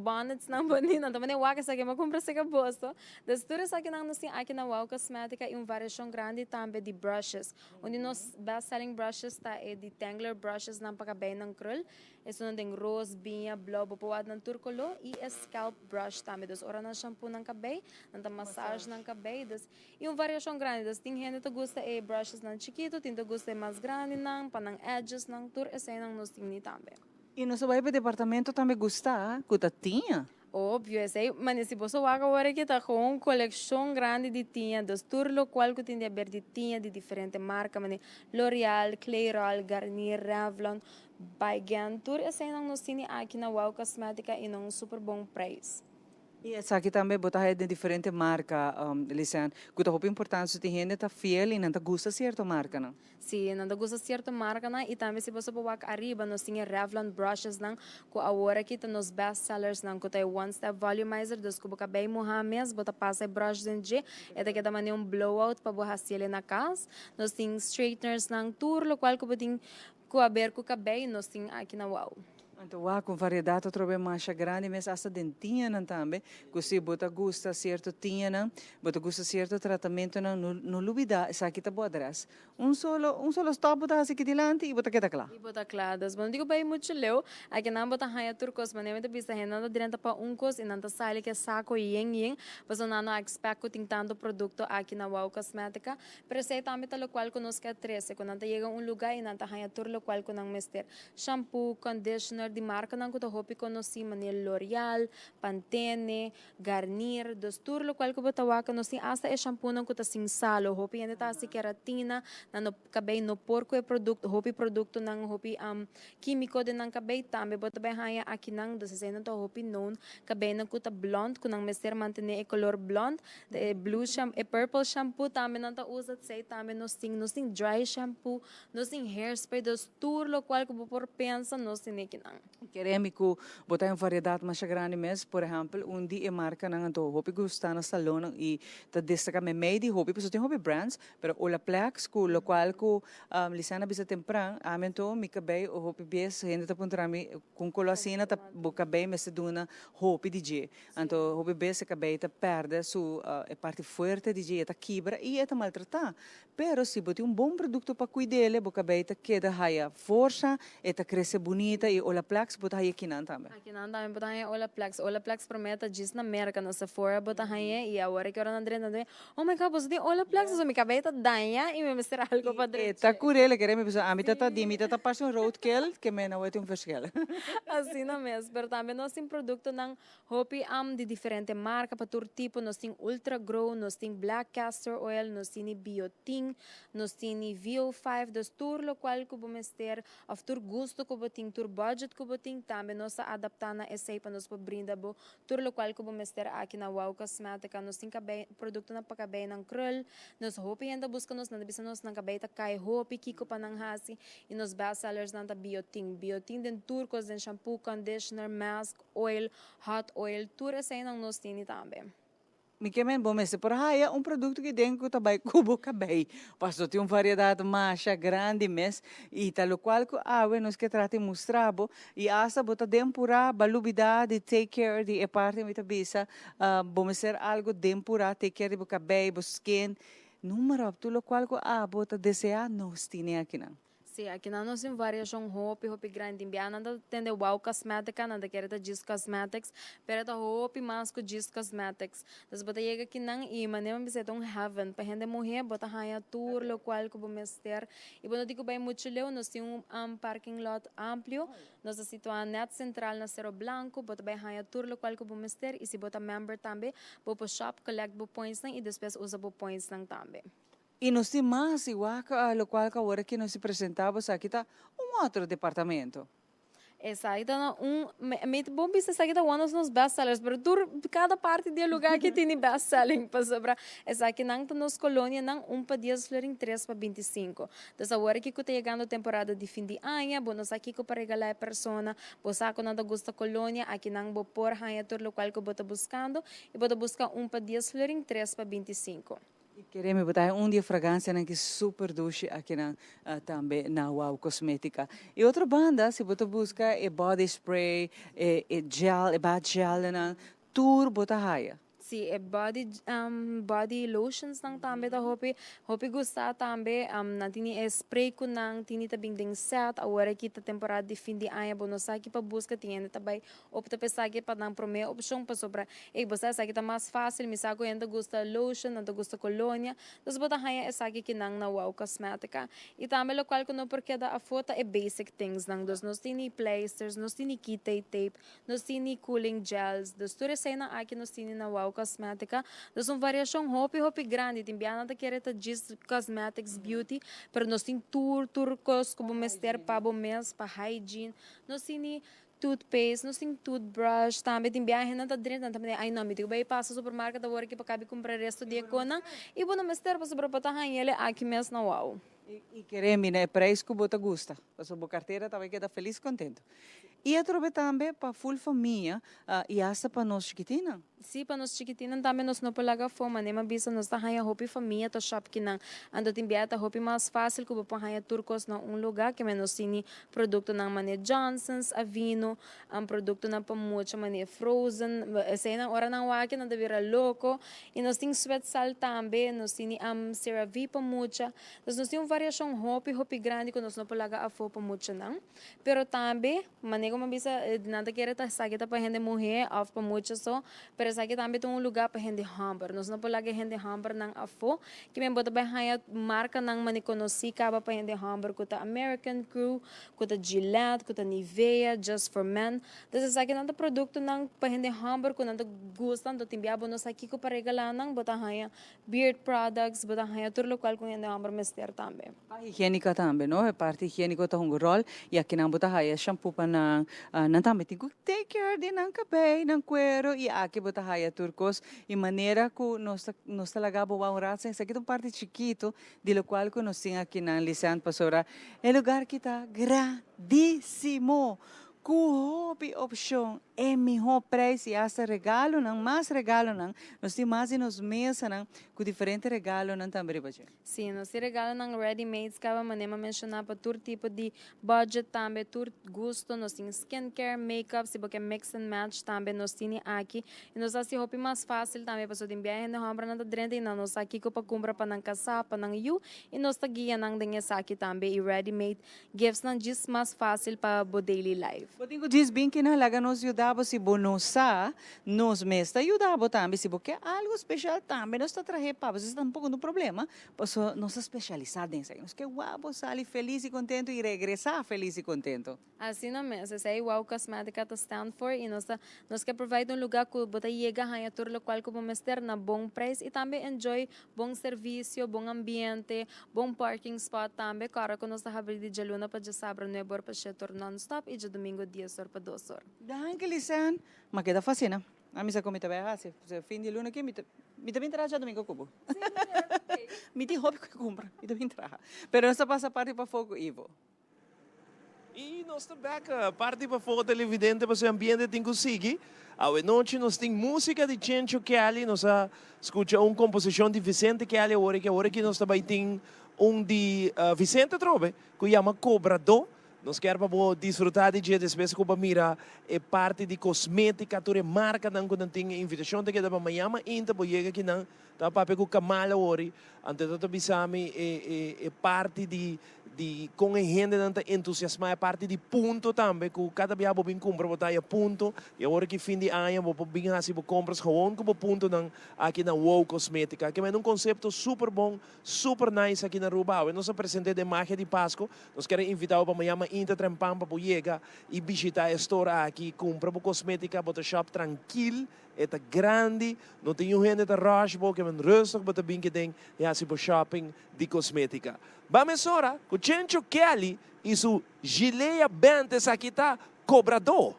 bonnets nan boni, nan ta mane wak esaki mi a cumpra esaki boso. Dus tur esakinan nos tin aki na Wow Cosmetica y un variacion grandi tambe di brushes. Un di nos best selling brushes ta e detangler brushes nan pa cabeynan krul. Esunnan den roos, biña, blauw, bo por wak nan tur color y e scalp brush tambe. Dus ora nan shampoo nan cabey, nan ta massage nan cabey. Dus y un variacion grandi. Dus tin hende ta gusta e brushes nan chikito, tin ta gusta e mas grandi nan, pa nan edges nan, tur eseynan nos tin ni tambe. Y nos a bay pa departamento tambe gusta cu ta tiña. Obvio, esey, mane si boso wak awor aki ta gewoon un coleccion grandi di tiña, dus tur locual cu tin di haber di tiña di diferente marca, mane L'Oreal, Clairol, Garnier, Revlon, Bigen, tur eseynan nos tin aki na Wow Cosmetica y na un super bon prijs. Y esaki tambe bo ta haya den diferente marca, Lisanne, cu ta hopi importante, so tin hende ta fiel y nan ta gusta cierto marcanan. Si, nan ta gusta cierto marcanan y tambe si boso por wak ariba nos tin e Revlon brushes nan cu awor aki ta nos best sellers nan, cu ta e one step volumizer, dus cu bo cabey muha mes bo ta pasa e brush den dje, e ta keda mane un blowout pa bo haciele na cas. Nos tin straighteners nan, tur locual cu bo tin cu haber cu cabey nos tin aki na Wow. Anto wak un variedad atrobe masha grandi mes, hasta den tiñanan tambe, cu si bo ta gusta cierto tiñanan, bo ta gusta cierto tratamentonan, no no lubida esaki ta bo adres. Un solo stop bo ta haci aki dilanti y bo ta keda cla. Y bo ta cla. Dus bo no tin cu bay mucho leu, aki nan bo ta haya tur cos. Manera mi ta bisa, hende nan ta drenta pa un cos y nan ta sali cu e saco yen yen, pasobra nan no a expect cu tin tanto producto aki na Wow Cosmetica. Pero esey tambe ta locual cu nos kier trece, cu nan ta yega un lugar y nan ta haya tur locual cu nan mester. Shampoo, conditioner di marcanan cu ta hopi conoci, manera L'Oreal, Pantene, Garnier, dus tur locual cu bo ta wak, nos tin hasta e shampoo nan cu ta sin salo. Hopi hende ta haci keratina, nan no cabey no por cu e producto, hopi producto nan, hopi quimico den nan cabey, tambe bo ta bay haya aki nan, dus esey nan ta hopi known. Cabey nan cu ta blond, cu nan mester mantene e color blond, e blue shampoo, e purple shampoo tambe nan ta usa, esey tambe nos tin dry shampoo, nos tin hairspray, dus tur locual cu bo por pensa, nos tin aki nan. Kere mi cu bo ta un variedad mas grandi mes, por ehempel, un di e marcanan anto hopi gusta na salon y ta destaca me mei di hopi, pasobra tin hopi brands, pero Olaplex, cu locual cu Lisanne a bisa tempran, ami anto mi cabey o hopi bes hende ta puntra mi con color asina ta bo cabey mester duna hopi di dje. Anto hopi bes e cabey ta perde su e parte fuerte di dje, e ta kibra y e ta maltrata. Pero si bo tin un bon producto pa cuidele, bo cabey ta keda haya forsa, e ta crece bunita y Olaplex bo ta haya akinan tambe. Akinan tambe bo ta haya Olaplex. Olaplex prome ta djis na Merca, na Sephora bo ta haya y awor cu ora nan drenta nan ta, "Oh my God, bo tin Olaplex?" So mi cabey ta daña y mi mester algo pa E ta curele, kere mi bisa, ami ta di mi ta parse un roadkill, ke men no un verschil. Asina mes, pero tambe nos tin productonan hopi di diferente marca pa tur tipo. Nos tin Ultra Grow, nos tin Black Castor Oil, nos tin Biotin, nos tin VO5, dus tur locual cu bo mester, of tur gusto cu bo tin, tur budget cu bo tin, tambe nos a adapta na esey pa nos por brinda bo tur locual cu bo mester aki na Wow Cosmetica. Nos tin cabey, productonan pa cabey nan krul, nos hopi hende busca nos, nan ta bisa nos nan cabey ta cay hopi, kico pa nan hasi, y nos best sellers nan ta Biotin. Biotin den tur cos, den shampoo, conditioner, mask, oil, hot oil, tur esey nan nos tin tambe. Mi ke men bo mester por haya un producto cu den cu ta bay cu bo cabey. Paso tin un variedad masha grandi mes y ta locual cu awe nos ke trata di mustra bo y hasta bo ta den pura bo a lubida di take care di e parti mi ta bisa bo mester algo den pura take care di bo cabey, bo skin. Nummer op tur locual cu abo ta desea nos tin akinan. Sí, akinan nos tin variashon hopi hopi grandi. Tin bia nan ta tende Wow Cosmetica, nan ta kere ta djis cosmetics, pero e ta hopi mas ku djis cosmetics. Dus bo ta yega akinan i manera mi bisa e ta un heaven. Pa hende muhé bo ta haña tur lokual ku bo mester i bo no tin ku bai muchu leu. Nos tin un parking lot amplio. Nos ta situá nèt sentral na Sero Blanco. Bo ta bai haña tur lokual ku bo mester i si bo ta member tambe bo por shop, collect bo pointsnan i despues usa bo pointsnan tambe. I nos tin mas i wak lokual ku awor aki nos tin presentá bo esaki ta un otro departamento. Esaki ta na un, mi ta bon bisa esaki ta one of nos best sellers, pero tur kada parti di e lugar aki tini best selling pasobra esakinan ta nos kolonianan un pa dies florin tres pa bintisinko. Entonces awor aki ku ta yegando temporada di fin di aña bo no sa kiko pa regalá e persona, bo sa ku nan ta gusta kolonia, akinan bo por haña tur lokual ku bo ta buskando i bo ta buska un pa dies florin tres pa bintisinko. I kere mi bo ta un di e fragancianan ki super dushi akinan tambe na Wow Cosmetica. I otro banda si bo ta busca e body spray, e gel, e bath gelnan, tur bo ta haya. Si, e body body lotions nan tambe ta hopi hopi gusta tambe. Nan tini e spray cu nan tini ta bin den set. Awor aki ta temporada di fin di aña bo no sa ki pa busca tin hende ta bay Opta pa esaki pa nan promé opshon pasobra ey bo sa esaki ta mas fásil, mi sa ku hende ta gusta lotion, nan ta gusta kolonia, dus bo ta haña esaki ki nan na Wow Cosmetica. I tambe lokual ku no por keda afó ta e basic things nan, dus nos tini pleisters, nos tini kite tape, nos tini cooling gels, dus tur eseinan aki nos tini na Wow Cosmetica. Dus un variashon hopi hopi grandi, tin bia nan ta kere ta djis cosmetics, beauty, pero nos tin tur tur kos ku bo mester pa bo mes, pa hygiene, nos tini Toothpaste, nos tin toothbrush tambe, tin biahe nan ta drenta nan ta manda ay no mi tin ku bai pasa supermarket awor aki pa kabi kumpra resto di e konan i bo no mester pasobra bo ta haña el aki mes na wou. I kere mi na e prijs ku bo ta gusta pasobra bo kartera ta bai keda felis kontento. I atrobe tambe pa full famia i asta pa nos chikitinnan. Sí, pa nos chikitinnan tambe nos no por laga afó. Manera mi a bisa, nos ta haña hopi famia ta shop kinan. Anto tin bia ta hopi mas fásil ku bo por haña tur kos na un lugá ke men nos tini produktonan manera Johnson's, Aveeno, produktonan pa mucha manera Frozen. Eseinan ora nan wak nan ta bira loko. I nos tin Zwetsal tambe, nos tini CeraVe pa mucha. Dus nos tin un variashon hopi hopi grandi ku nos no por laga afó pa muchanan. Pero tambe. Manera como a bisa, nan ta kere ta esaki ta pa hende muhé of pa mucha so, pero esaki tambe ta un lugá pa hende hòmber. Nos no por laga e hende hòmbernan afó. Kimen bo ta bai haña markanan mane konosí kaba pa hende hòmber ku ta American Crew, ku ta Gillette, ku ta Nivea, Just for Men. Entonces esakinan ta produktonan pa hende hòmber ku nan ta gusta, anto tin bia bo no sa kiko pa regalá nan, bo ta haña beard products, bo ta haña tur lokual ku un hende hòmber mester tambe. Pa higiénica tambe, no? E parti higiénico ta hunga ròl i akinan bo ta haya shampoo pa nan. Nan tambe tin ku take care di nan kabei, nan kuero i aki bo ta haya tur kos. I manera ku nos ta nos ta laga bo wou un rat esaki ta un parti chikitu di lokual ku nos tin akinan Lisant pasobra e lugar ki ta grandísimo ku hopi opshon. E mihó prijs i hasta regalonan, mas regalonan. Nos tin mas di nos mesanan ku diferente regalonan tambe riba dje. Sí, nos tin regalonan ready mades kaba manera mi a menshoná pa tur tipo di budget tambe, tur gusto. Nos tin skincare, makeup, si bo ke mix and match tambe nos tini aki. I nos ta hasi hopi mas fásil tambe pasobra tin bia hende hòmbernan ta drenta i nan no sa kiko pa kumpra pa nan kasá, pa nan yu i nos ta guia nan den esaki tambe i ready made Gifts nan djis mas fácil pa bo daily life. Bo tin ku djis bin kinan laga nos yuda bo si bo no sa, nos mes ta yuda bo tambe si bo ke algu special tambe nos ta trahe pa bo esei tampoco no problema paso nos ta specialisa den esaki nos ke wak bo sali felis i kontento i regresa felis i kontento. Asina mes, esei Wow Cosmetica ta stand for i nos ta nos ke provide un luga ku bo ta yega haña tur lokual ku bo mester na bon prijs i tambe enjoy Bon servisio, bon ambiente, bon parking spot tambe. Kòrda ku nos ta habri di djaluna pa djasabra nuebe or pa shete or non-stop i djadumingu dies or pa dos or. Danki Lisanne, ma keda fasina. A mi sa kon mi ta bai hasi. Fin di luna aki mi ta mi ta bin traha djadumingu ku bo. Mi tin hopi ku kumpra, mi ta bin traha. Pero nos ta pasa parti pafó ku Ivo. I nos ta bek parti pafó televidente pasobra e ambiente tin ku sigui. Awe nochi nos tin músika di Chencho Kelly, nos a skucha un komposishon di Vicente Kelly awor aki. Awor aki nos ta bai tin un di Vicente atrobe ku yama Kobradó. Nos kier pa bo disfruta di dje despues cu bo a mira e parti di cosmetica, tur e marcanan cu nan tin. E invitacion ta keda pa mañan mainta bo yega akinan. Ta papia cu Kamala ori, anto e ta bisa mi e e e parti di di con e hendenan ta entusiasma, e parti di punto tambe cu cada bia bo bin cumpra bo ta haya punto y awor aki fin di aña bo por bin haci bo compras gewoon cu bo puntonan aki na Wow Cosmetica. Kimen un concepto super bon. Super nice aki na Aruba awe nos a presente den Magia di Pasco. Nos kier a invita bo pa mañan mainta trempan pa bo yega y bishita e store aki. Cumpra bo cosmetica, bo ta shop trankil, e ta grandi, no tin niun hende ta rush bo, ke men rustig bo ta bin keden y haci bo shopping di cosmetica. Ba mesora cu Chencho Kelly y su Gilea Band esaki ta Cobrador.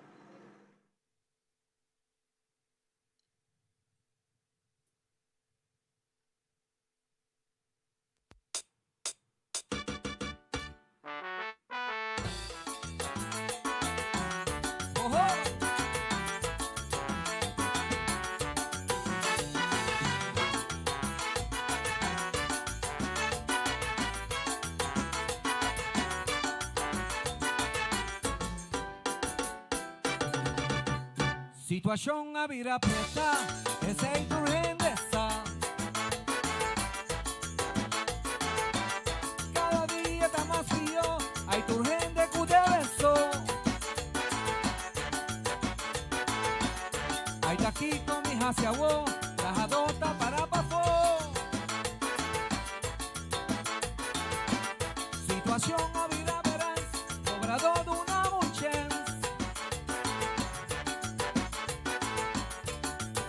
Situacion a bira preta, esey tur hende sa. Cada dia ta mas pio, ay tur hende cu debe so. Ay ta kico mi haci awo, trahador ta para pafo. Situacion a bira berans, cobrador duna un chens.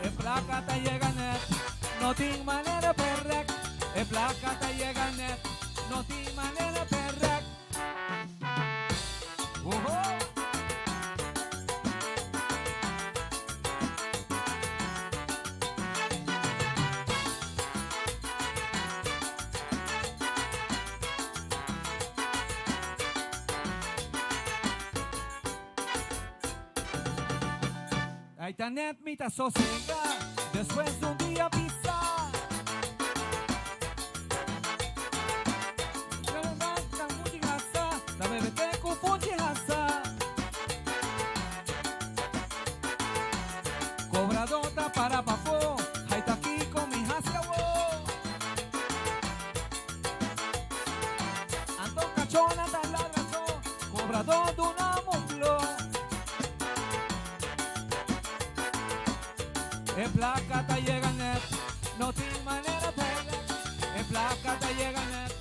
E placa ta yega net, no tin manera pe rek. E placa ta yega net, no tin manera pe rek. Oho! Ay ta net mi ta sosega despues di un dia pisa. Ta bebe te cu funchi hasa. Cobrador ta para pafo, ay ta kico mi haci awo. Anto cachona ta ladra so, cobrador duna mumblo. E placa ta yega net, no tin manera perde. E placa ta yega net,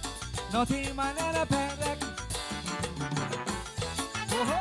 no tin manera perde. Oho!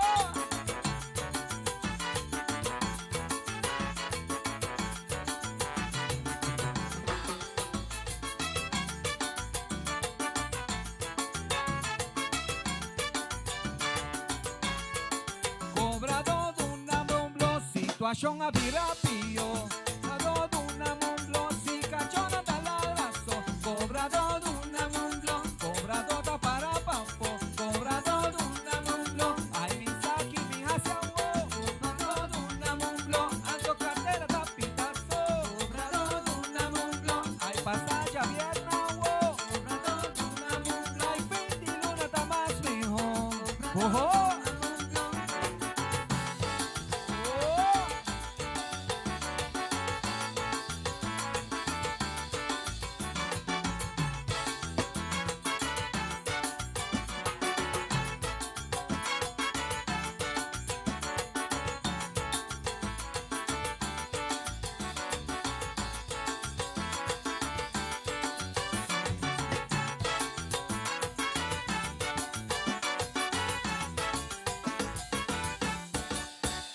Cobradó duna mumblo, situacion a bira pio. Cobradó duna mumblo, si cachona ta ladraso. Cobradó duna mumblo, cobradó ta para pafo. Cobradó duna mumblo, ay mi saki mi haci awo. Cobradó duna mumblo, anto cartera ta pitazo. Cobradó duna mumblo, ay pasa djabierna awo. Cobradó duna mumblo, ay fin di luna ta mas miho. Oho!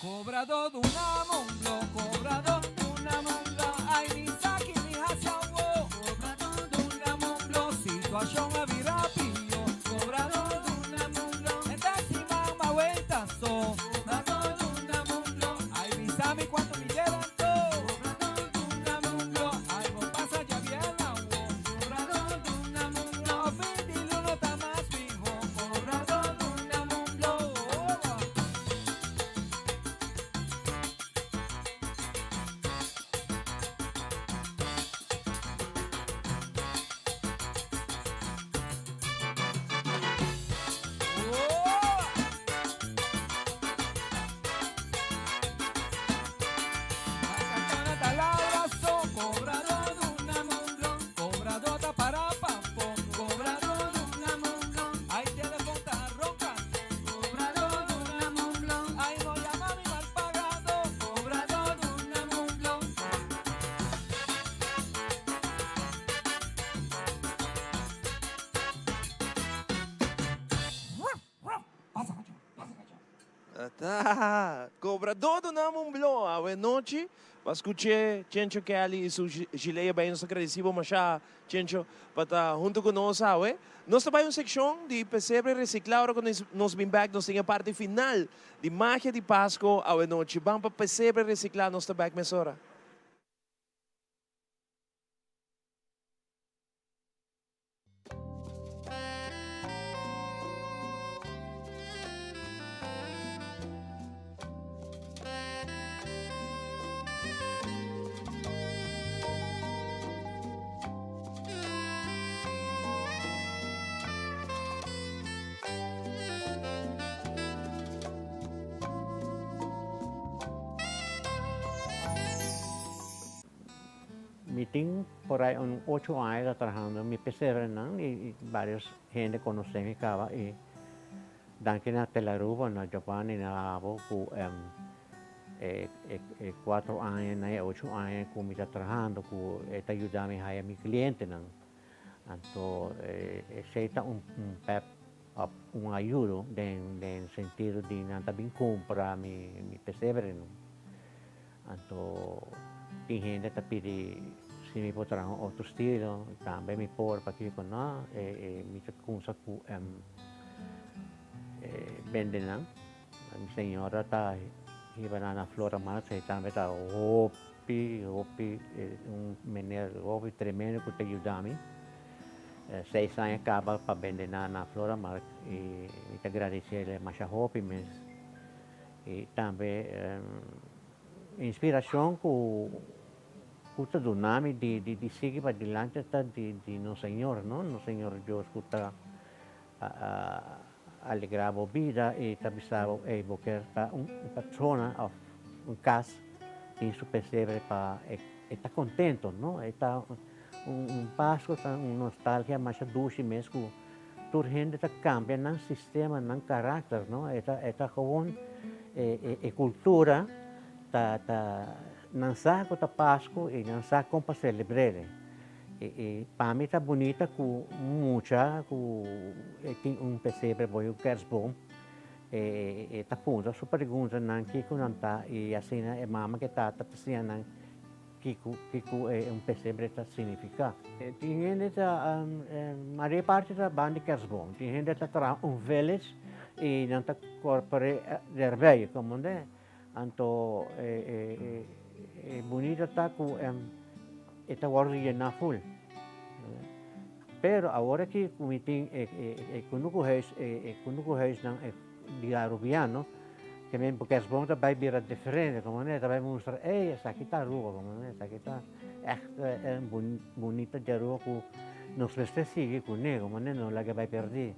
Cobradó duna mumblo, cobradó duna mumblo, ay mi saki mi haci awo. Cobradó duna mumblo, situacion a bira pio. Cobradó duna mumblo, e taxi mama vuelta so. Cobradó duna mumblo, ay bisami cuanto mi debe anto. Cobradó duna mumblo, ay bo pasa djabier awo. Cobradó duna mumblo, fin di luna ta mas miho. Cobradó duna mumblo. Ata! Cobradó duna un blo awe nochi. Bo a scuche Chencho Kelly y su Gilea bay nos ta agradeci bo masha Chencho pa ta hunto cu nos awe. Nos ta bay un seccion di Pesebre Recicla ora cu nos bin bek nos tin e parti final di Magia di Pasco awe nochi. Ban pa Pesebre Recicla nos ta bek mesora. Mi tin por ahí un ocho aña ta trahando mi pesebrenan y varios hende conoce mi caba y danki na Telaruba, na Giovanni, na abo cu e e cuatro aña na e ocho aña cu mi ta trahando cu e ta yuda mi haya mi clientenan. Anto esey ta un pep up, un ayudo den den sentido di nan ta bin cumpra mi mi pesebrenan. Anto tin hende ta pidi si mi por traha un otro stilo, tambe mi por pakico no, mi ta cunsa cu e bendenan. Mi señora ta hiba nan na Flora Marx, e tambe ta hopi, hopi, un meneer hopi tremendo cu ta yuda mi. Seis aña caba pa bende nan na Flora Marx y mi ta gradicele masha hopi mes. Y tambe inspiracion cu cu ta duna mi di di sigui padilanti ta di di nos Señor, no? Nos Señor Dios cu ta alegra bo bida y ta bisa bo, ey, bo kier ta un persona of un cas tin su pesebre pa e ta contento, no? E ta un Pascu ta un nostalgia masha dushi mes cu Tur hende ta cambia nan sistema, nan karakter, no? E ta, e ta gewoon e, e, e cultura ta, ta, nan sa cu ta Pascu y nan sa con pa celebr'e. E, e pa mi ta bunita cu mucha cu e tin un pesebre boy un kerstboom, e, e ta puntra su preguntanan kico nan ta y asina e mama cu e tata ta siña nan Kiko kiko e un pesebre ta signifiká? Tin hende ta mayoria parti ta ban di kerstboom. Tin hende ta traha un village i nan ta korpor'é derbei, komprendé? Anto e e bunito ta ku e ta wòrdu yená ful. Pero awor aki ku mi tin e e kunukuhuis e kunukuhuisnan di Arubiano, Ke men kerstboom ta bai bira diferente, como ne, ta bai mustra, ey, esaki ta Aruba, como ne, esaki ta echt un bunita di Aruba ku nos mester sigui kuné, como ne, no laga bai perdí.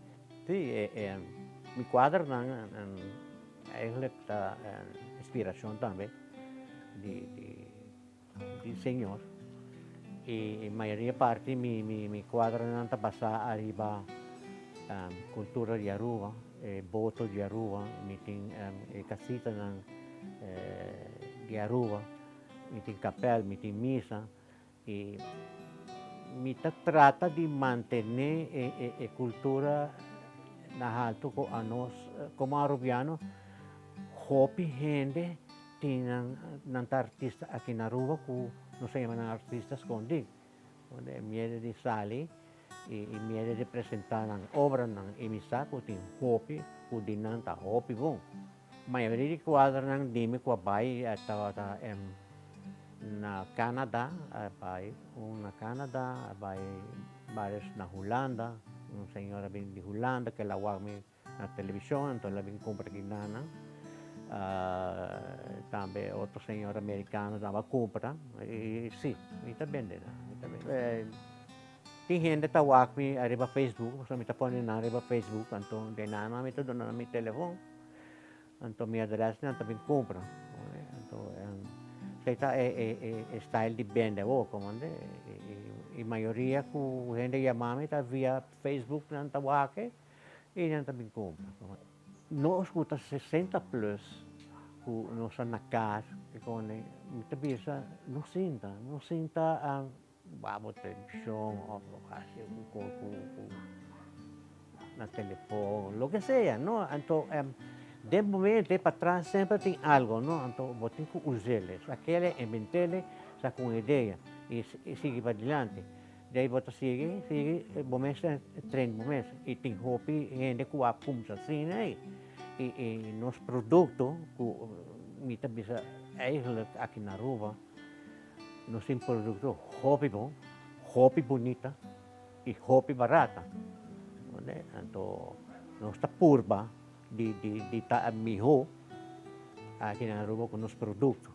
Sí, e mi kuadronan eigenlijk ta inspirashon tambe di di Señor. Y mayoria parti mi mi cuadronan ta basa ariba cultura di Aruba, e boto di Aruba, mi tin e casitanan di Aruba, mi tin kapel, mi tin misa y mi ta trata di mantene e cultura na halto cu anos como Arubiano hopi hende Tin nan nan ta artista aki na Aruba ku nos ta yama nan artista skondí. Unda e miedo di sali i e miedo di presentá nan obranan i mi sa ku tin hopi ku di nan ta hopi bon. Mayoria di kuadronan di mi ku a bai tabata na Canada, a bai un na Canada, a bai varios na Hulanda, un señora bini di Hulanda ku el a wak mi Na televishon, anto el a bin kumpra kinanan. Tambe otro señor americano tambe a kumpra. I si, mi ta bende nan, mi ta bende. Tin hende ta wak mi ariba Facebook, pasobra mi ta pone nan riba Facebook, anto den nan mi ta duna nan mi telefon, anto mi adres nan ta bin kumpra. Anto esei ta e style di bende awor, komende. I mayoria ku hende yama mi ta via Facebook nan ta wak e. I nan ta bin kumpra. Nos ku ta sesenta plus ku nos ta na kas kikone mi ta bisa no sinta, no sinta a wak bo televishon òf hasi un kos ku na telefòn loke sea no. Anto. Den bo mente patras semper tin algo, no? Anto bo tin cu us'ele, sak'ele, invent'ele, saka un idea y sigui padilanti. De ahí bo ta sigui, sigui, bo mes ta train bo mes y tin hopi hende cu a cuminsa asina ey. Y y nos producto cu mi ta bisa eigenlijk aki na Aruba nos tin producto hopi bon, hopi bunita y hopi barata. Anto nos ta purba di di di ta miho aki na Aruba cu nos producto.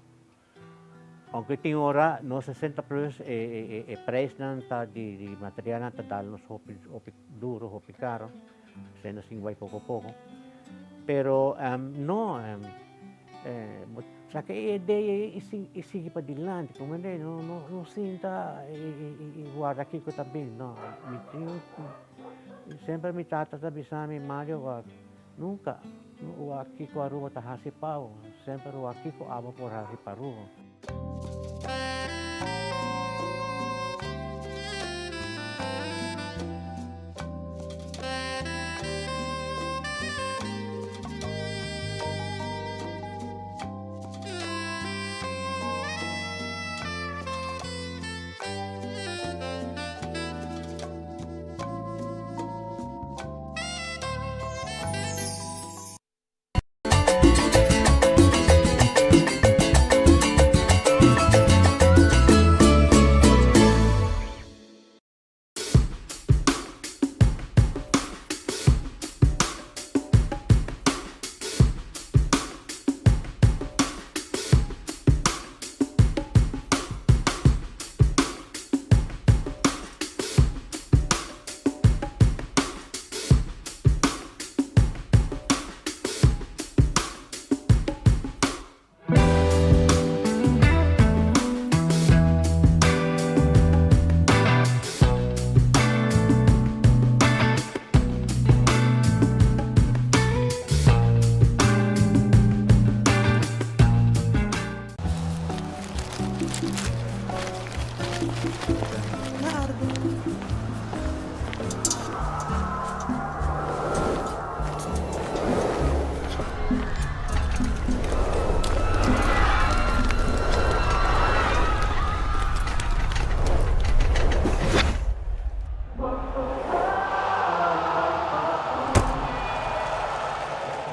Aunke tin ora no 60 plus e e prijsnan ta di di materialnan ta dal nos hopi hopi duro, hopi caro, esei nos tin bai poco poco. Pero no bo saka e idea ei i sigui padilanti, comprende? No no no sinta i warda kiko ta bin, no. Mi tin semper mi tata ta bisa mi, Mario, Nunca wak kico Aruba ta haci pa bo, semper wak kico abo por haci pa Aruba.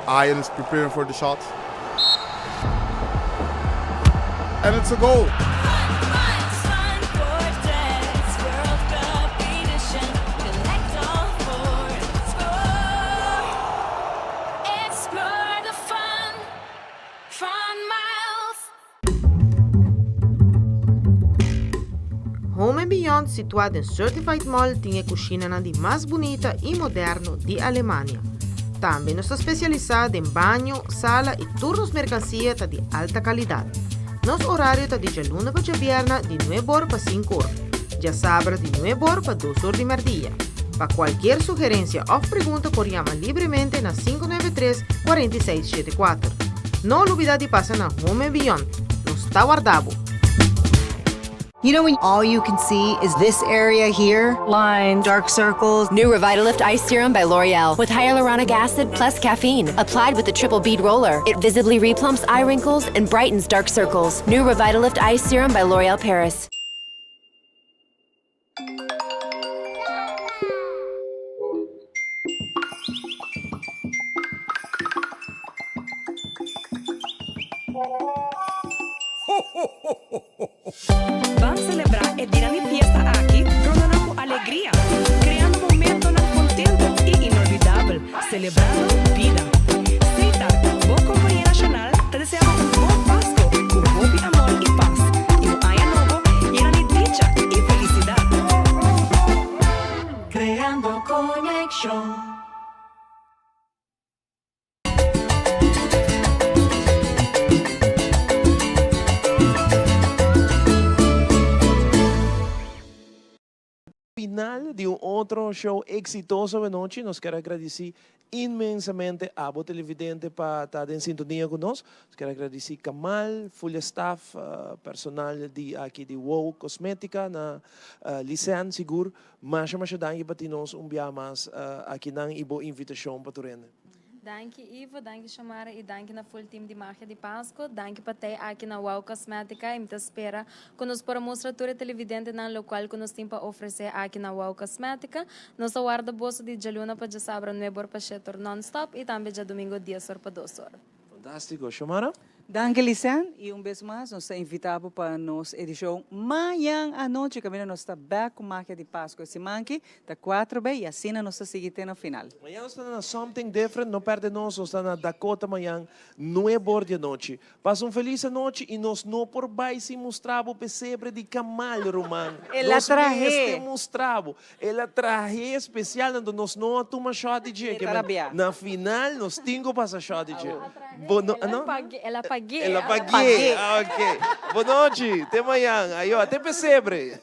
Ian is preparing for the shot. And it's a goal. Home and Beyond situá den Certified Mall tin e kushinanan di mas bunita i moderno di Alemania. Tambe nos ta spesialisá den baño, sala i tur nos merkansia ta di alta kalidat. Nos orario ta di djaluna pa djabièrna di nuebe or pa sinku or, djasabra di nuebe or pa dos or di mèrdia. Pa kualkier sugerensia òf pregunta por yama libremente na 593 46 74. No lubida di pasa na Home and Beyond. Nos ta warda bo! You know when all you can see is this area here? Lines, dark circles. New Revitalift Ice Serum by L'Oreal with hyaluronic acid plus caffeine. Applied with the triple bead roller, it visibly replumps eye wrinkles and brightens dark circles. New Revitalift Ice Serum by L'Oreal Paris. Ban selebrá e dianan di fiesta aki rondonan ku alegria, kreando momentonan kontento i inolvidabel, selebrando bida. Setar, bo kompania nashonal, ta deseá bo un bon Pasko ku hopi amor i pas, i un aña nobo yena di dicha i felisidat. Creando conexion. Final di un otro show exitoso awenochi. Nos kier a gradici inmensamente abo televidente pa ta den sintonia cu nos. Nos kier a gradici Kamal, full staff, personal di aki di Wow Cosmetica na Liseanne sigur. Masha masha danki pa tin nos un bia mas akinan y bo invitacion pa tur hende. Danki Ivo, danki Xiomara y danki na full team di Magia di Pasco. Danki pa tey aki na Wow Cosmetica y mi ta spera cu nos por a mustra tur e televidentenan locual cu nos tin pa ofrece aki na Wow Cosmetica. Nos ta warda boso di djaluna pa djasabra nuebe or pa shete or non stop y tambe djadomingo dies or pa dos or. Fantastico. Xiomara? Danki Lisanne y un bes mas nos ta invita bo pa nos edicion mañan anochi caminda nos ta back cu Magia di Pasco. E siman aki ta cuatro be y asina nos ta sigui te na final. Mañan nos ta na Something Different, no perde nos, nos ta na Dakota mañan nuebe or di anochi. Pasa un felis anochi y nos no por bay sin mustra bo pesebre di Kamal, ruman. El a Nos trahe. mester mustra bo. El a trahe especial, anto nos no a tuma shot di dje. E ta rabia. Na final nos tin cu pasa shot di dje. Bo no, no? El a pagu'é. El a pagu'é. Ah, ok. Bo nochi. Te mañan. Ayo. Te pesebre.